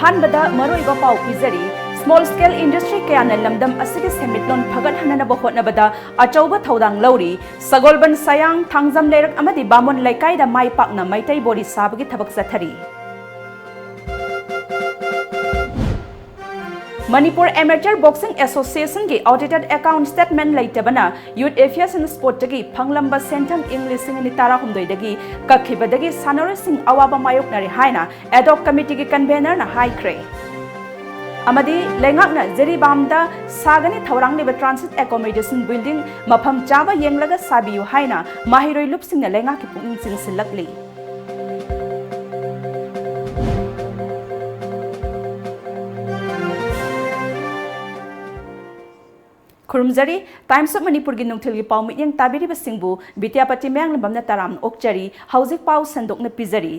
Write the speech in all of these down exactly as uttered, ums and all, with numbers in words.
ꯑꯍꯥꯟꯕꯗ ꯃꯔꯨꯑꯣꯏꯕ ꯄꯥꯎ ꯄꯤꯖꯔꯤ꯫ Small scale industry ꯀꯌꯥꯅ ꯂꯝꯗꯝ ꯑꯁꯤꯒꯤ ꯁꯦꯟꯃꯤꯠꯂꯣꯟ ꯐꯒꯠꯍꯟꯅꯕ ꯍꯣꯠꯅꯕꯗ ꯑꯆꯧꯕ ꯊꯧꯗꯥꯡ ꯂꯧꯔꯤ꯫ ꯁꯒꯣꯜꯕꯟ, ꯁꯌꯥꯡ, ꯊꯥꯡꯖꯝ ꯂꯩꯔꯛ ꯑꯃꯗꯤ ꯕꯥꯃꯣꯟ ꯂꯩꯀꯥꯏꯗ ꯃꯥꯏ ꯄꯥꯛꯅ ꯃꯩꯇꯩ ꯕꯣꯔꯤ ꯁꯥꯕꯒꯤ ꯊꯕꯛ ꯆꯠꯊꯔꯤ꯫ ꯃꯅꯤꯄꯨꯔ Amateur Boxing Association ꯒꯤ audited account statement ꯂꯩꯇꯕꯅ Youth Affairs and Sport ꯇꯒꯤ ꯐꯪꯂꯝꯕ ꯁꯦꯟꯊꯪ ꯏꯪ ꯂꯤꯁꯤꯡ ꯑꯅꯤ ꯇꯔꯥꯍꯨꯝꯗꯣꯏꯗꯒꯤ ꯀꯛꯈꯤꯕꯗꯒꯤ ꯁꯥꯟꯅꯔꯣꯏꯁꯤꯡ ꯑꯋꯥꯕ ꯃꯥꯌꯣꯛꯅꯔꯦ ꯍꯥꯏꯅ ad hoc committee ꯒꯤ convener ꯅ ꯍꯥꯏꯈ꯭ꯔꯦ꯫ ꯑꯃꯗꯤ ꯂꯩꯉꯥꯛꯅ ꯖꯤꯔꯤꯕꯥꯝꯗ ꯁꯥꯒꯅꯤ ꯊꯧꯔꯥꯡꯂꯤꯕ transit accommodation building ꯃꯐꯝ ꯆꯥꯕ ꯌꯦꯡꯂꯒ ꯁꯥꯕꯤꯌꯨ ꯍꯥꯏꯅ ꯃꯍꯩꯔꯣꯏ ꯂꯨꯞꯁꯤꯡꯅ ꯂꯩꯉꯥꯛꯀꯤ ꯄꯨꯛꯅꯤꯡ ꯆꯤꯡꯁꯤꯜꯂꯛꯂꯤ꯫ ꯈꯨꯔꯨꯝꯖꯔꯤ꯫ Times of ꯃꯅꯤꯄꯨꯔꯒꯤ ꯅꯨꯡꯊꯤꯜꯒꯤ ꯄꯥꯎ ꯃꯤꯠꯌꯦꯡ ꯇꯥꯕꯤꯔꯤꯕꯁꯤꯡꯕꯨ ꯕꯤꯗ꯭ꯌꯥꯄꯇꯤ ꯃꯌꯥꯡꯂꯝꯕꯝꯅ ꯇꯔꯥꯝꯅ ꯑꯣꯛꯆꯔꯤ꯫ ꯍꯧꯖꯤꯛ ꯄꯥꯎ ꯁꯟꯗꯣꯛꯅ ꯄꯤꯖꯔꯤ꯫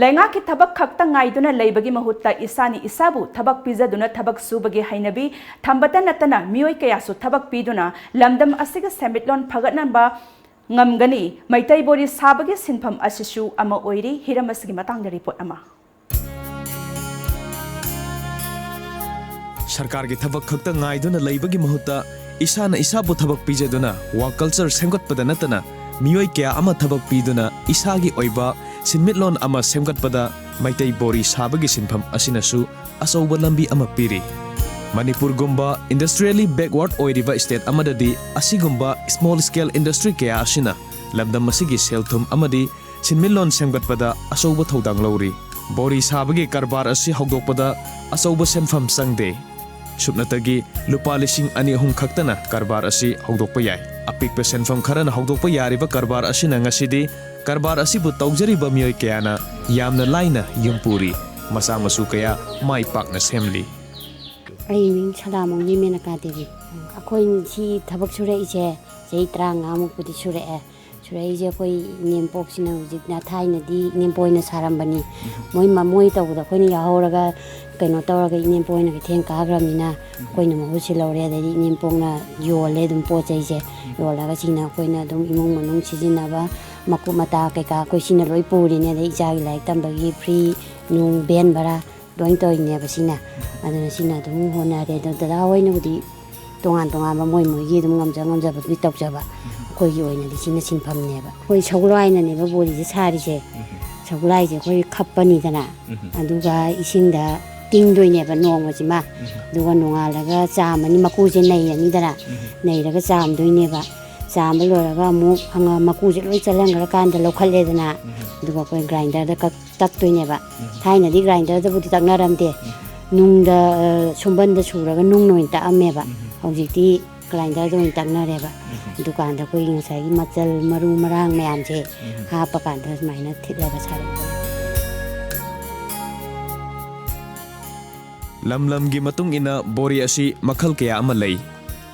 ꯂꯩꯉꯥꯛꯀꯤ ꯊꯕꯛ ꯈꯛꯇ ꯉꯥꯏꯗꯨꯅ ꯂꯩꯕꯒꯤ ꯃꯍꯨꯠꯇ ꯏꯁꯥꯅ ꯏꯁꯥꯕꯨ ꯊꯕꯛ ꯄꯤꯖꯗꯨꯅ ꯊꯕꯛ ꯁꯨꯕꯒꯤ ꯍꯩꯅꯕꯤ ꯊꯝꯕꯇ ꯅꯠꯇꯅ ꯃꯤꯑꯣꯏ ꯀꯌꯥꯁꯨ ꯊꯕꯛ ꯄꯤꯗꯨꯅ ꯂꯝꯗꯝ ꯑꯁꯤꯒꯤ ꯁꯦꯟꯃꯤꯠꯂꯣꯟ ꯐꯒꯠꯅꯕ ꯉꯝꯒꯅꯤ꯫ ꯃꯩꯇꯩ ꯕꯣꯔꯤ ꯁꯥꯕꯒꯤ ꯁꯤꯟꯐꯝ ꯑꯁꯤꯁꯨ ꯑꯃ ꯑꯣꯏꯔꯤ꯫ ꯍꯤꯔꯝ ꯑꯁꯤꯒꯤ ꯃꯇꯥꯡꯗ report ꯑꯃ꯫ ꯁꯔꯀꯥꯔꯒꯤ ꯊꯕꯛ ꯈꯛꯇ ꯉꯥꯏꯗꯨꯅ ꯂꯩꯕꯒꯤ ꯃꯍꯨꯠꯇ ꯏꯁꯥꯅ ꯏꯁꯥꯕꯨ ꯊꯕꯛ ꯄꯤꯖꯗꯨꯅ work culture ꯁꯦꯝꯒꯠꯄꯗ ꯅꯠꯇꯅ ꯃꯤꯑꯣꯏ ꯀꯌꯥ ꯑꯃ ꯊꯕꯛ ꯄꯤꯗꯨꯅ ꯏꯁꯥꯒꯤ ꯑꯣꯏꯕ ꯁꯤꯟꯃꯤꯠꯂꯣꯟ ꯑꯃ ꯁꯦꯝꯒꯠꯄꯗ ꯃꯩꯇꯩ ꯕꯣꯔꯤ ꯁꯥꯕꯒꯤ ꯁꯤꯟꯐꯝ ꯑꯁꯤꯅꯁꯨ ꯑꯆꯧꯕ ꯂꯝꯕꯤ ꯑꯃ ꯄꯤꯔꯤ꯫ ꯃꯅꯤꯄꯨꯔꯒꯨꯝꯕ industrially backward ꯑꯣꯏꯔꯤꯕ state ꯑꯃꯗꯗꯤ ꯑꯁꯤꯒꯨꯝꯕ small scale industry ꯀꯌꯥ ꯑꯁꯤꯅ ꯂꯝꯗꯝ ꯑꯁꯤꯒꯤ ꯁꯦꯜ-ꯊꯨꯝ ꯑꯃꯗꯤ ꯁꯤꯟꯃꯤꯠꯂꯣꯟ ꯁꯦꯝꯒꯠꯄꯗ ꯑꯆꯧꯕ ꯊꯧꯗꯥꯡ ꯂꯧꯔꯤ꯫ ꯕꯣꯔꯤ ꯁꯥꯕꯒꯤ ꯀꯔꯕꯥꯔ ꯑꯁꯤ ꯍꯧꯗꯣꯛꯄꯗ ꯑꯆꯧꯕ ꯁꯦꯟꯐꯝ ꯆꯪꯗꯦ꯫ ꯁꯨꯞꯅꯇꯒꯤ ꯂꯨꯄꯥ ꯂꯤꯁꯤꯡ ꯑꯅꯤ ꯑꯍꯨꯝ ꯈꯛꯇꯅ ꯀꯔꯕꯥꯔ ꯑꯁꯤ ꯍꯧꯗꯣꯛꯄ ꯌꯥꯏ꯫ ꯑꯄꯤꯛꯄ ꯁꯦꯟꯐꯝ ꯈꯔꯅ ꯍꯧꯗꯣꯛꯄ ꯌꯥꯔꯤꯕ ꯀꯔꯕꯥꯔ ꯑꯁꯤꯅ ꯉꯁꯤꯗꯤ ꯀꯔꯕꯥꯔ ꯑꯁꯤꯕꯨ ꯇꯧꯖꯔꯤꯕ ꯃꯤꯑꯣꯏ ꯀꯌꯥꯅ ꯌꯥꯝꯅ ꯂꯥꯏꯅ ꯌꯨꯝ ꯄꯨꯔꯤ꯫ ꯃꯆꯥ ꯃꯁꯨ ꯀꯌꯥ ꯃꯥꯏ ꯄꯥꯛꯅ ꯁꯦꯝꯂꯤ꯫ ꯑꯩ ꯃꯤꯡ ꯁꯗꯥꯃꯣꯡꯖꯤ ꯃꯦꯅꯀꯥ ꯗꯦꯕꯤ꯫ ꯑꯩꯈꯣꯏ ꯁꯤ ꯊꯕꯛ ꯁꯨꯔꯛꯏꯁꯦ ꯆꯍꯤ ꯇꯔꯥꯃꯉꯥꯃꯨꯛꯄꯨꯗꯤ ꯁꯨꯔꯛꯑꯦ꯫ ꯁꯨꯔꯛꯏꯁꯦ ꯑꯩꯈꯣꯏ ꯏꯅꯦꯝꯄꯣꯛꯁꯤꯅ ꯍꯧꯖꯤꯛꯅ, ꯊꯥꯏꯅꯗꯤ ꯏꯅꯦꯝꯄꯣꯛ ꯍꯣꯏꯅ ꯁꯥꯔꯝꯕꯅꯤ꯫ ꯃꯣꯏ ꯃ-, ꯃꯣꯏ ꯇꯧꯕꯗ ꯑꯩꯈꯣꯏꯅ ꯌꯥꯎꯍꯧꯔꯒ ꯀꯩꯅꯣ ꯇꯧꯔꯒ ꯏꯅꯦꯝꯄꯣꯛ ꯍꯣꯏꯅ ꯀꯩꯊꯦꯜ ꯀꯥꯈ꯭ꯔꯕꯅꯤꯅ ꯑꯩꯈꯣꯏꯅ ꯃꯍꯨꯠ ꯁꯤꯜꯍꯧꯔꯦ꯫ ꯑꯗꯩꯗꯤ ꯏꯅꯦꯝꯄꯣꯛꯅ ꯌꯣꯜꯂꯦ ꯑꯗꯨꯝ ꯄꯣꯠ ꯆꯩꯁꯦ꯫ ꯌꯣꯜꯂꯒ ꯁꯤꯅ ꯑꯩꯈꯣꯏꯅ ꯑꯗꯨꯝ ꯏꯃꯨꯡ ꯃꯅꯨꯡ ꯁꯤꯖꯤꯟꯅꯕ ꯃꯀꯨꯞ ꯃꯇꯥ ꯀꯩꯀꯥ ꯑꯩꯈꯣꯏ ꯁꯤꯅ ꯂꯣꯏ ꯄꯨꯔꯤꯅꯦ꯫ ꯑꯗꯩ ꯏꯆꯥꯒꯤ ꯂꯥꯏꯔꯤꯛ ꯇꯝꯕꯒꯤ ꯐꯤ ꯅꯨꯡ ꯚꯦꯟ ꯚꯔꯥ ꯂꯣꯏ ꯇꯧꯔꯤꯅꯦꯕ ꯁꯤꯅ꯫ ꯑꯗꯨꯅ ꯁꯤꯅ ꯑꯗꯨꯝ ꯍꯣꯠꯅꯔꯦ꯫ ꯑꯗꯣ ꯗꯗꯥ ꯍꯣꯏꯅꯕꯨꯗꯤ ꯇꯣꯉꯥꯟ ꯇꯣꯉꯥꯟꯕ ꯃꯣꯏ ꯃꯣꯏꯒꯤ ꯑꯗꯨꯝ ꯉꯝꯖ ꯉꯝꯖꯕꯗꯨꯗꯤ ꯇꯧꯖꯕ꯫ ꯑꯩꯈꯣꯏꯒꯤ ꯑꯣꯏꯅꯗꯤ ꯁꯤꯅ ꯁꯤꯟꯐꯝꯅꯦꯕ꯫ ꯑꯩꯈꯣꯏ ꯁꯒꯣꯜꯍꯋꯥꯏꯅꯅꯦꯕ ꯕꯣꯔꯤꯁꯦ ꯁꯥꯔꯤꯁꯦ꯫ ꯁꯒꯣꯜꯍꯋꯥꯏꯁꯦ ꯑꯩꯈꯣꯏ ꯈꯞꯄꯅꯤꯗꯅ, ꯑꯗꯨꯒ ꯏꯁꯤꯡꯗ ꯇꯤꯡꯗꯣꯏꯅꯦꯕ ꯅꯣꯡꯃꯁꯤꯃ꯫ ꯑꯗꯨꯒ ꯅꯣꯡꯉꯥꯜꯂꯒ ꯆꯥꯝꯃꯅꯤ, ꯃꯀꯨꯁꯦ ꯅꯩꯔꯅꯤꯗꯅ꯫ ꯅꯩꯔꯒ ꯆꯥꯝꯗꯣꯏꯅꯦꯕ꯫ ꯆꯥꯝꯕ ꯂꯣꯏꯔꯒ ꯑꯃꯨꯛ ꯍꯪꯒꯥꯝ ꯃꯀꯨꯁꯦ ꯂꯣꯏ ꯆꯜꯍꯟꯈ꯭ꯔꯀꯥꯟꯗ ꯂꯧꯈꯠꯂꯦꯗꯅ꯫ ꯑꯗꯨꯒ ꯑꯩꯈꯣꯏ ꯒ꯭ꯔꯥꯏꯟꯗꯔꯗ ꯀꯛ-, ꯇꯛꯇꯣꯏꯅꯦꯕ꯫ ꯊꯥꯏꯅꯗꯤ ꯒ꯭ꯔꯥꯏꯟꯗꯔꯗꯕꯨꯗꯤ ꯇꯛꯅꯔꯝꯗꯦ꯫ ꯅꯨꯡꯗ, ꯑ, ꯁꯨꯝꯕꯟꯗ ꯁꯨꯔꯒ ꯅꯨꯡꯅ ꯑꯣꯏꯅ ꯇꯛꯑꯝꯃꯦꯕ꯫ ꯍꯧꯖꯤꯛꯇꯤ ꯒ꯭ꯔꯥꯏꯟꯗꯔꯗ ꯑꯣꯏꯅ ꯇꯛꯅꯔꯦꯕ꯫ ꯗꯨꯀꯥꯟꯗ ꯑꯩꯈꯣꯏꯒꯤ ꯉꯁꯥꯏꯒꯤ ꯃꯆꯜ, ꯃꯔꯨ ꯃꯔꯥꯡ ꯃꯌꯥꯝꯁꯦ ꯍꯥꯞꯄꯀꯥꯟꯗ ꯁꯨꯃꯥꯏꯅ ꯊꯤꯠꯂꯒ ꯁꯥꯔꯛꯄ꯫ ꯂꯝ ꯂꯝꯒꯤ ꯃꯇꯨꯡ ꯏꯟꯅ ꯕꯣꯔꯤ ꯑꯁꯤ ꯃꯈꯜ ꯀꯌꯥ ꯑꯃ ꯂꯩ꯫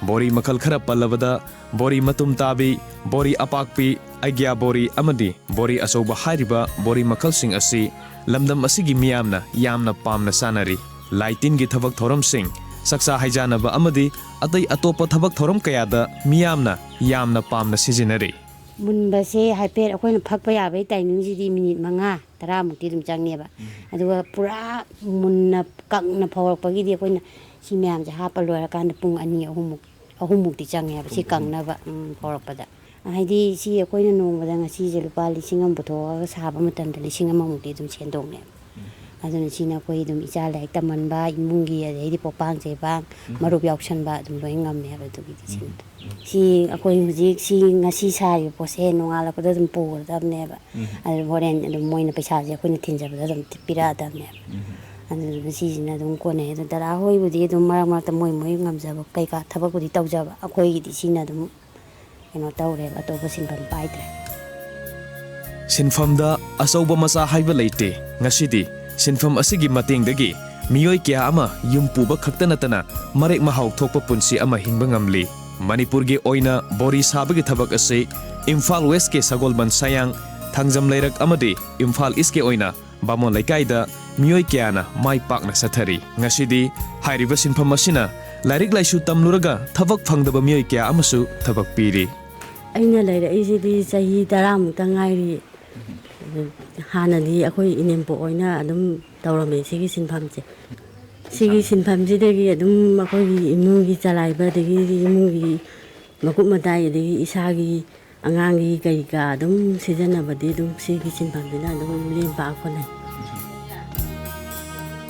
ꯕꯣꯔꯤ ꯃꯈꯜ ꯈꯔ ꯄꯜꯂꯕꯗ ꯕꯣꯔꯤ ꯃꯇꯨꯝ ꯇꯥꯕꯤ, ꯕꯣꯔꯤ ꯑꯄꯥꯛꯄꯤ, ꯑꯩꯒ꯭ꯌꯥ ꯕꯣꯔꯤ ꯑꯃꯗꯤ ꯕꯣꯔꯤ ꯑꯆꯧꯕ ꯍꯥꯏꯔꯤꯕ ꯕꯣꯔꯤ ꯃꯈꯜꯁꯤꯡ ꯑꯁꯤ ꯂꯝꯗꯝ ꯑꯁꯤꯒꯤ ꯃꯤꯌꯥꯝꯅ ꯌꯥꯝꯅ ꯄꯥꯝꯅ ꯆꯥꯅꯔꯤ꯫ ꯂꯥꯏ ꯇꯤꯟꯒꯤ ꯊꯕꯛ ꯊꯧꯔꯝꯁꯤꯡ, ꯆꯥꯛꯆꯥ ꯍꯩꯖꯥꯟꯅꯕ ꯑꯃꯗꯤ ꯑꯇꯩ ꯑꯇꯣꯞꯄ ꯊꯕꯛ ꯊꯧꯔꯝ ꯀꯌꯥꯗ ꯃꯤꯌꯥꯝꯅ ꯌꯥꯝꯅ ꯄꯥꯝꯅ ꯁꯤꯖꯤꯟꯅꯔꯤ꯫ ꯃꯨꯟꯕꯁꯦ ꯍꯥꯏꯐꯦꯠ ꯑꯩꯈꯣꯏꯅ ꯐꯛꯄ ꯌꯥꯕꯒꯤ ꯇꯥꯏꯃꯤꯡꯁꯤꯗꯤ ꯃꯤꯅꯤꯠ ꯃꯉꯥ ꯇꯔꯥꯃꯨꯛꯇꯤ ꯑꯗꯨꯝ ꯆꯪꯉꯦꯕ꯫ ꯑꯗꯨꯒ ꯄꯨꯔꯥ ꯃꯨꯟꯅ ꯀꯪꯅ ꯐꯧꯔꯛꯄꯒꯤꯗꯤ ꯑꯩꯈꯣꯏꯅ ꯁꯤ ꯃꯌꯥꯝꯁꯦ ꯍꯥꯞꯄ ꯂꯣꯏꯔꯀꯥꯟꯗ ꯄꯨꯡ ꯑꯅꯤ ꯑꯍꯨꯝꯃꯨꯛ, ꯑꯍꯨꯝꯃꯨꯛꯇꯤ ꯆꯪꯉꯦꯕ ꯁꯤ ꯀꯪꯅꯕ, ꯎꯝ, ꯐꯧꯔꯛꯄꯗ꯫ ꯍꯥꯏꯗꯤ ꯁꯤ ꯑꯩꯈꯣꯏꯅ ꯅꯣꯡꯃꯗ ꯉꯁꯤꯁꯦ ꯂꯨꯄꯥ ꯂꯤꯁꯤꯡ ꯑꯃ ꯄꯨꯊꯣꯛꯑꯒ ꯁꯥꯕ ꯃꯇꯝꯗ ꯂꯤꯁꯤꯡ ꯑꯃꯃꯨꯛꯇꯤ ꯑꯗꯨꯝ ꯁꯦꯟꯗꯣꯡꯅꯦꯕ꯫ ꯑꯗꯨꯅ ꯁꯤꯅ ꯑꯩꯈꯣꯏ ꯑꯗꯨꯝ ꯏꯆꯥ ꯂꯥꯏꯔꯤꯛ ꯇꯝꯍꯟꯕ, ꯏꯃꯨꯡꯒꯤ, ꯑꯗꯩꯗꯤ ꯄꯣꯄꯥꯡ ꯆꯩꯕꯥꯡ, ꯃꯔꯨꯞ ꯌꯥꯎꯁꯟꯕ ꯑꯗꯨꯝ ꯂꯣꯏ ꯉꯝꯃꯦꯕ ꯑꯗꯨꯒꯤꯗꯤ ꯁꯤꯅ꯫ ꯁꯤ ꯑꯩꯈꯣꯏ ꯍꯧꯖꯤꯛ ꯁꯤ ꯉꯁꯤ ꯁꯥꯔꯤꯕ ꯄꯣꯠꯁꯦ ꯅꯣꯡꯉꯥꯜꯂꯛꯄꯗ ꯑꯗꯨꯝ ꯄꯨꯒꯗꯕꯅꯦꯕ꯫ ꯑꯗꯨ ꯍꯣꯔꯦꯟ ꯑꯗꯨꯝ ꯃꯣꯏꯅ ꯄꯩꯁꯥꯁꯦ ꯑꯩꯈꯣꯏꯅ ꯊꯤꯟꯖꯕꯗ ꯑꯗꯨꯝ ꯄꯤꯔꯛꯑꯗꯕꯅꯦꯕ꯫ ꯑꯗꯨꯗꯨꯅ ꯁꯤꯁꯤꯅ ꯑꯗꯨꯝ ꯀꯣꯟꯅꯩ꯫ ꯑꯗꯣ ꯗꯗꯥ ꯍꯣꯏꯕꯨꯗꯤ ꯑꯗꯨꯝ ꯃꯔꯛ ꯃꯔꯛꯇ ꯃꯣꯏ ꯃꯣꯏ ꯉꯝꯖꯕ ꯀꯩꯀꯥ ꯊꯕꯛꯄꯨꯗꯤ ꯇꯧꯖꯕ, ꯑꯩꯈꯣꯏꯒꯤꯗꯤ ꯁꯤꯅ ꯑꯗꯨꯝ ꯀꯩꯅꯣ ꯇꯧꯔꯦꯕ, ꯑꯇꯣꯞꯄ ꯁꯤꯟꯐꯝ ꯄꯥꯏꯗ꯭ꯔꯦ꯫ ꯁꯤꯟꯐꯝꯗ ꯑꯆꯧꯕ ꯃꯆꯥ ꯍꯥꯏꯕ ꯂꯩꯇꯦ꯫ ꯉꯁꯤꯗꯤ ꯁꯤꯟꯐꯝ ꯑꯁꯤꯒꯤ ꯃꯇꯦꯡꯗꯒꯤ ꯃꯤꯑꯣꯏ ꯀꯌꯥ ꯑꯃ ꯌꯨꯝ ꯄꯨꯕ ꯈꯛꯇ ꯅꯠꯇꯅ ꯃꯔꯦꯛ ꯃꯍꯥꯎ ꯊꯣꯛꯄ ꯄꯨꯟꯁꯤ ꯑꯃ ꯍꯤꯡꯕ ꯉꯝꯂꯤ꯫ ꯃꯅꯤꯄꯨꯔꯒꯤ ꯑꯣꯏꯅ ꯕꯣꯔꯤ ꯁꯥꯕꯒꯤ ꯊꯕꯛ ꯑꯁꯤ ꯏꯝꯐꯥꯜ ꯋꯦꯁꯀꯤ ꯁꯒꯣꯜꯕꯟ ꯁꯌꯥꯡ, ꯊꯥꯡꯖꯝ ꯂꯩꯔꯛ ꯑꯃꯗꯤ ꯏꯝꯐꯥꯜ ꯏꯁꯀꯤ ꯑꯣꯏꯅ ꯕꯥꯃꯣꯟ ꯂꯩꯀꯥꯏꯗ ꯃꯤꯑꯣꯏ ꯀꯌꯥꯅ ꯃꯥꯏ ꯄꯥꯛꯅ ꯆꯠꯊꯔꯤ꯫ ꯉꯁꯤꯗꯤ ꯍꯥꯏꯔꯤꯕ ꯁꯤꯟꯐꯝ ꯑꯁꯤꯅ ꯂꯥꯏꯔꯤꯛ ꯂꯥꯏꯁꯨ ꯇꯝꯂꯨꯔꯒ ꯊꯕꯛ ꯐꯪꯗꯕ ꯃꯤꯑꯣꯏ ꯀꯌꯥ ꯑꯃꯁꯨ ꯊꯕꯛ ꯄꯤꯔꯤ꯫ ꯑꯩꯅ ꯂꯩꯔꯛꯏꯁꯤꯗꯤ ꯆꯍꯤ ꯇꯔꯥꯃꯨꯛꯇ ꯉꯥꯏꯔꯤ꯫ ꯍꯥꯟꯅꯗꯤ ꯑꯩꯈꯣꯏ ꯏꯅꯦꯝꯄꯣꯛ ꯍꯣꯏꯅ ꯑꯗꯨꯝ ꯇꯧꯔꯝꯃꯦ ꯁꯤꯒꯤ ꯁꯤꯟꯐꯝꯁꯦ꯫ ꯁꯤꯒꯤ ꯁꯤꯟꯐꯝꯁꯤꯗꯒꯤ ꯑꯗꯨꯝ ꯑꯩꯈꯣꯏꯒꯤ ꯏꯃꯨꯡꯒꯤ ꯆꯂꯥꯏꯕ, ꯑꯗꯒꯤ ꯏꯃꯨꯡꯒꯤ ꯃꯀꯨꯞ ꯃꯇꯥꯏ, ꯑꯗꯒꯤ ꯏꯁꯥꯒꯤ ꯑꯉꯥꯡꯒꯤ ꯀꯔꯤ ꯀꯔꯥ ꯑꯗꯨꯝ ꯁꯤꯖꯤꯟꯅꯕꯗꯤ ꯑꯗꯨꯝ ꯁꯤꯒꯤ ꯁꯤꯟꯐꯝꯁꯤꯅ ꯑꯗꯨꯝ ꯂꯦꯝ ꯄꯥꯛ ꯍꯣꯠꯅꯩ꯫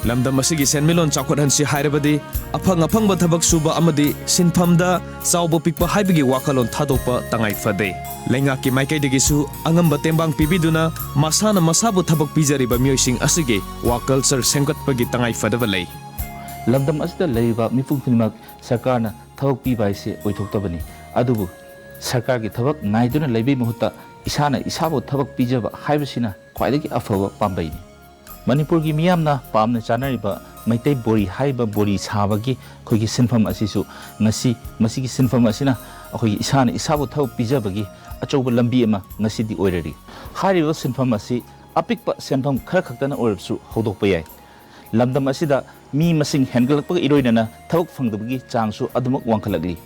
ꯂꯝꯗꯝ ꯑꯁꯤꯒꯤ ꯁꯦꯟꯃꯤꯠꯂꯣꯟ ꯆꯥꯎꯈꯠꯍꯟꯁꯤ ꯍꯥꯏꯔꯕꯗꯤ ꯑꯐꯪ ꯑꯐꯪꯕ ꯊꯕꯛ ꯁꯨꯕ ꯑꯃꯗꯤ ꯁꯤꯟꯐꯝꯗ ꯆꯥꯎꯕ ꯄꯤꯛꯄ ꯍꯥꯏꯕꯒꯤ ꯋꯥꯈꯜꯂꯣꯟ ꯊꯥꯗꯣꯛꯄ ꯇꯉꯥꯏ ꯐꯗꯦ꯫ ꯂꯩꯉꯥꯛꯀꯤ ꯃꯥꯏꯀꯩꯗꯒꯤꯁꯨ ꯑꯉꯝꯕ ꯇꯦꯡꯕꯥꯡ ꯄꯤꯕꯤꯗꯨꯅ ꯃꯁꯥꯅ ꯃꯁꯥꯕꯨ ꯊꯕꯛ ꯄꯤꯖꯔꯤꯕ ꯃꯤꯑꯣꯏꯁꯤꯡ ꯑꯁꯤꯒꯤ work culture ꯁꯦꯝꯒꯠꯄꯒꯤ ꯇꯉꯥꯏ ꯐꯗꯕ ꯂꯩ꯫ ꯂꯝꯗꯝ ꯑꯁꯤꯗ ꯂꯩꯔꯤꯕ ꯃꯤꯄꯨꯝ ꯈꯨꯗꯤꯡꯃꯛ ꯁꯔꯀꯥꯔꯅ ꯊꯕꯛ ꯄꯤꯕ ꯍꯥꯏꯁꯦ ꯑꯣꯏꯊꯣꯛꯇꯕꯅꯤ꯫ ꯑꯗꯨꯕꯨ ꯁꯔꯀꯥꯔꯒꯤ ꯊꯕꯛ ꯉꯥꯏꯗꯨꯅ ꯂꯩꯕꯒꯤ ꯃꯍꯨꯠꯇ ꯏꯁꯥꯅ ꯏꯁꯥꯕꯨ ꯊꯕꯛ ꯄꯤꯖꯕ ꯍꯥꯏꯕꯁꯤꯅ ꯈ꯭ꯋꯥꯏꯗꯒꯤ ꯑꯐꯕ ꯄꯥꯝꯕꯩꯅꯤ꯫ ꯃꯅꯤꯄꯨꯔꯒꯤ ꯃꯤꯌꯥꯝꯅ ꯄꯥꯝꯅ ꯆꯥꯅꯔꯤꯕ ꯃꯩꯇꯩ ꯕꯣꯔꯤ ꯍꯥꯏꯔꯤꯕ ꯕꯣꯔꯤ ꯁꯥꯕꯒꯤ ꯑꯩꯈꯣꯏꯒꯤ ꯁꯤꯟꯐꯝ ꯑꯁꯤꯁꯨ ꯉꯁꯤ ꯃꯁꯤꯒꯤ ꯁꯤꯟꯐꯝ ꯑꯁꯤꯅ ꯑꯩꯈꯣꯏꯒꯤ ꯏꯁꯥꯅ ꯏꯁꯥꯕꯨ ꯊꯕꯛ ꯄꯤꯖꯕꯒꯤ ꯑꯆꯧꯕ ꯂꯝꯕꯤ ꯑꯃ ꯉꯁꯤꯗꯤ ꯑꯣꯏꯔꯔꯤ꯫ ꯍꯥꯏꯔꯤꯕ ꯁꯤꯟꯐꯝ ꯑꯁꯤ ꯑꯄꯤꯛꯄ ꯁꯦꯟꯐꯝ ꯈꯔ ꯈꯛꯇꯅ ꯑꯣꯏꯔꯕꯁꯨ ꯍꯧꯗꯣꯛꯄ ꯌꯥꯏ꯫ ꯂꯝꯗꯝ ꯑꯁꯤꯗ ꯃꯤ ꯃꯁꯤꯡ ꯍꯦꯟꯒꯠꯂꯛꯄꯒ ꯏꯔꯣꯏꯅꯅ ꯊꯕꯛ ꯐꯪꯗꯕꯒꯤ ꯆꯥꯡꯁꯨ ꯑꯗꯨꯃꯛ ꯋꯥꯡꯈꯠꯂꯛꯂꯤ꯫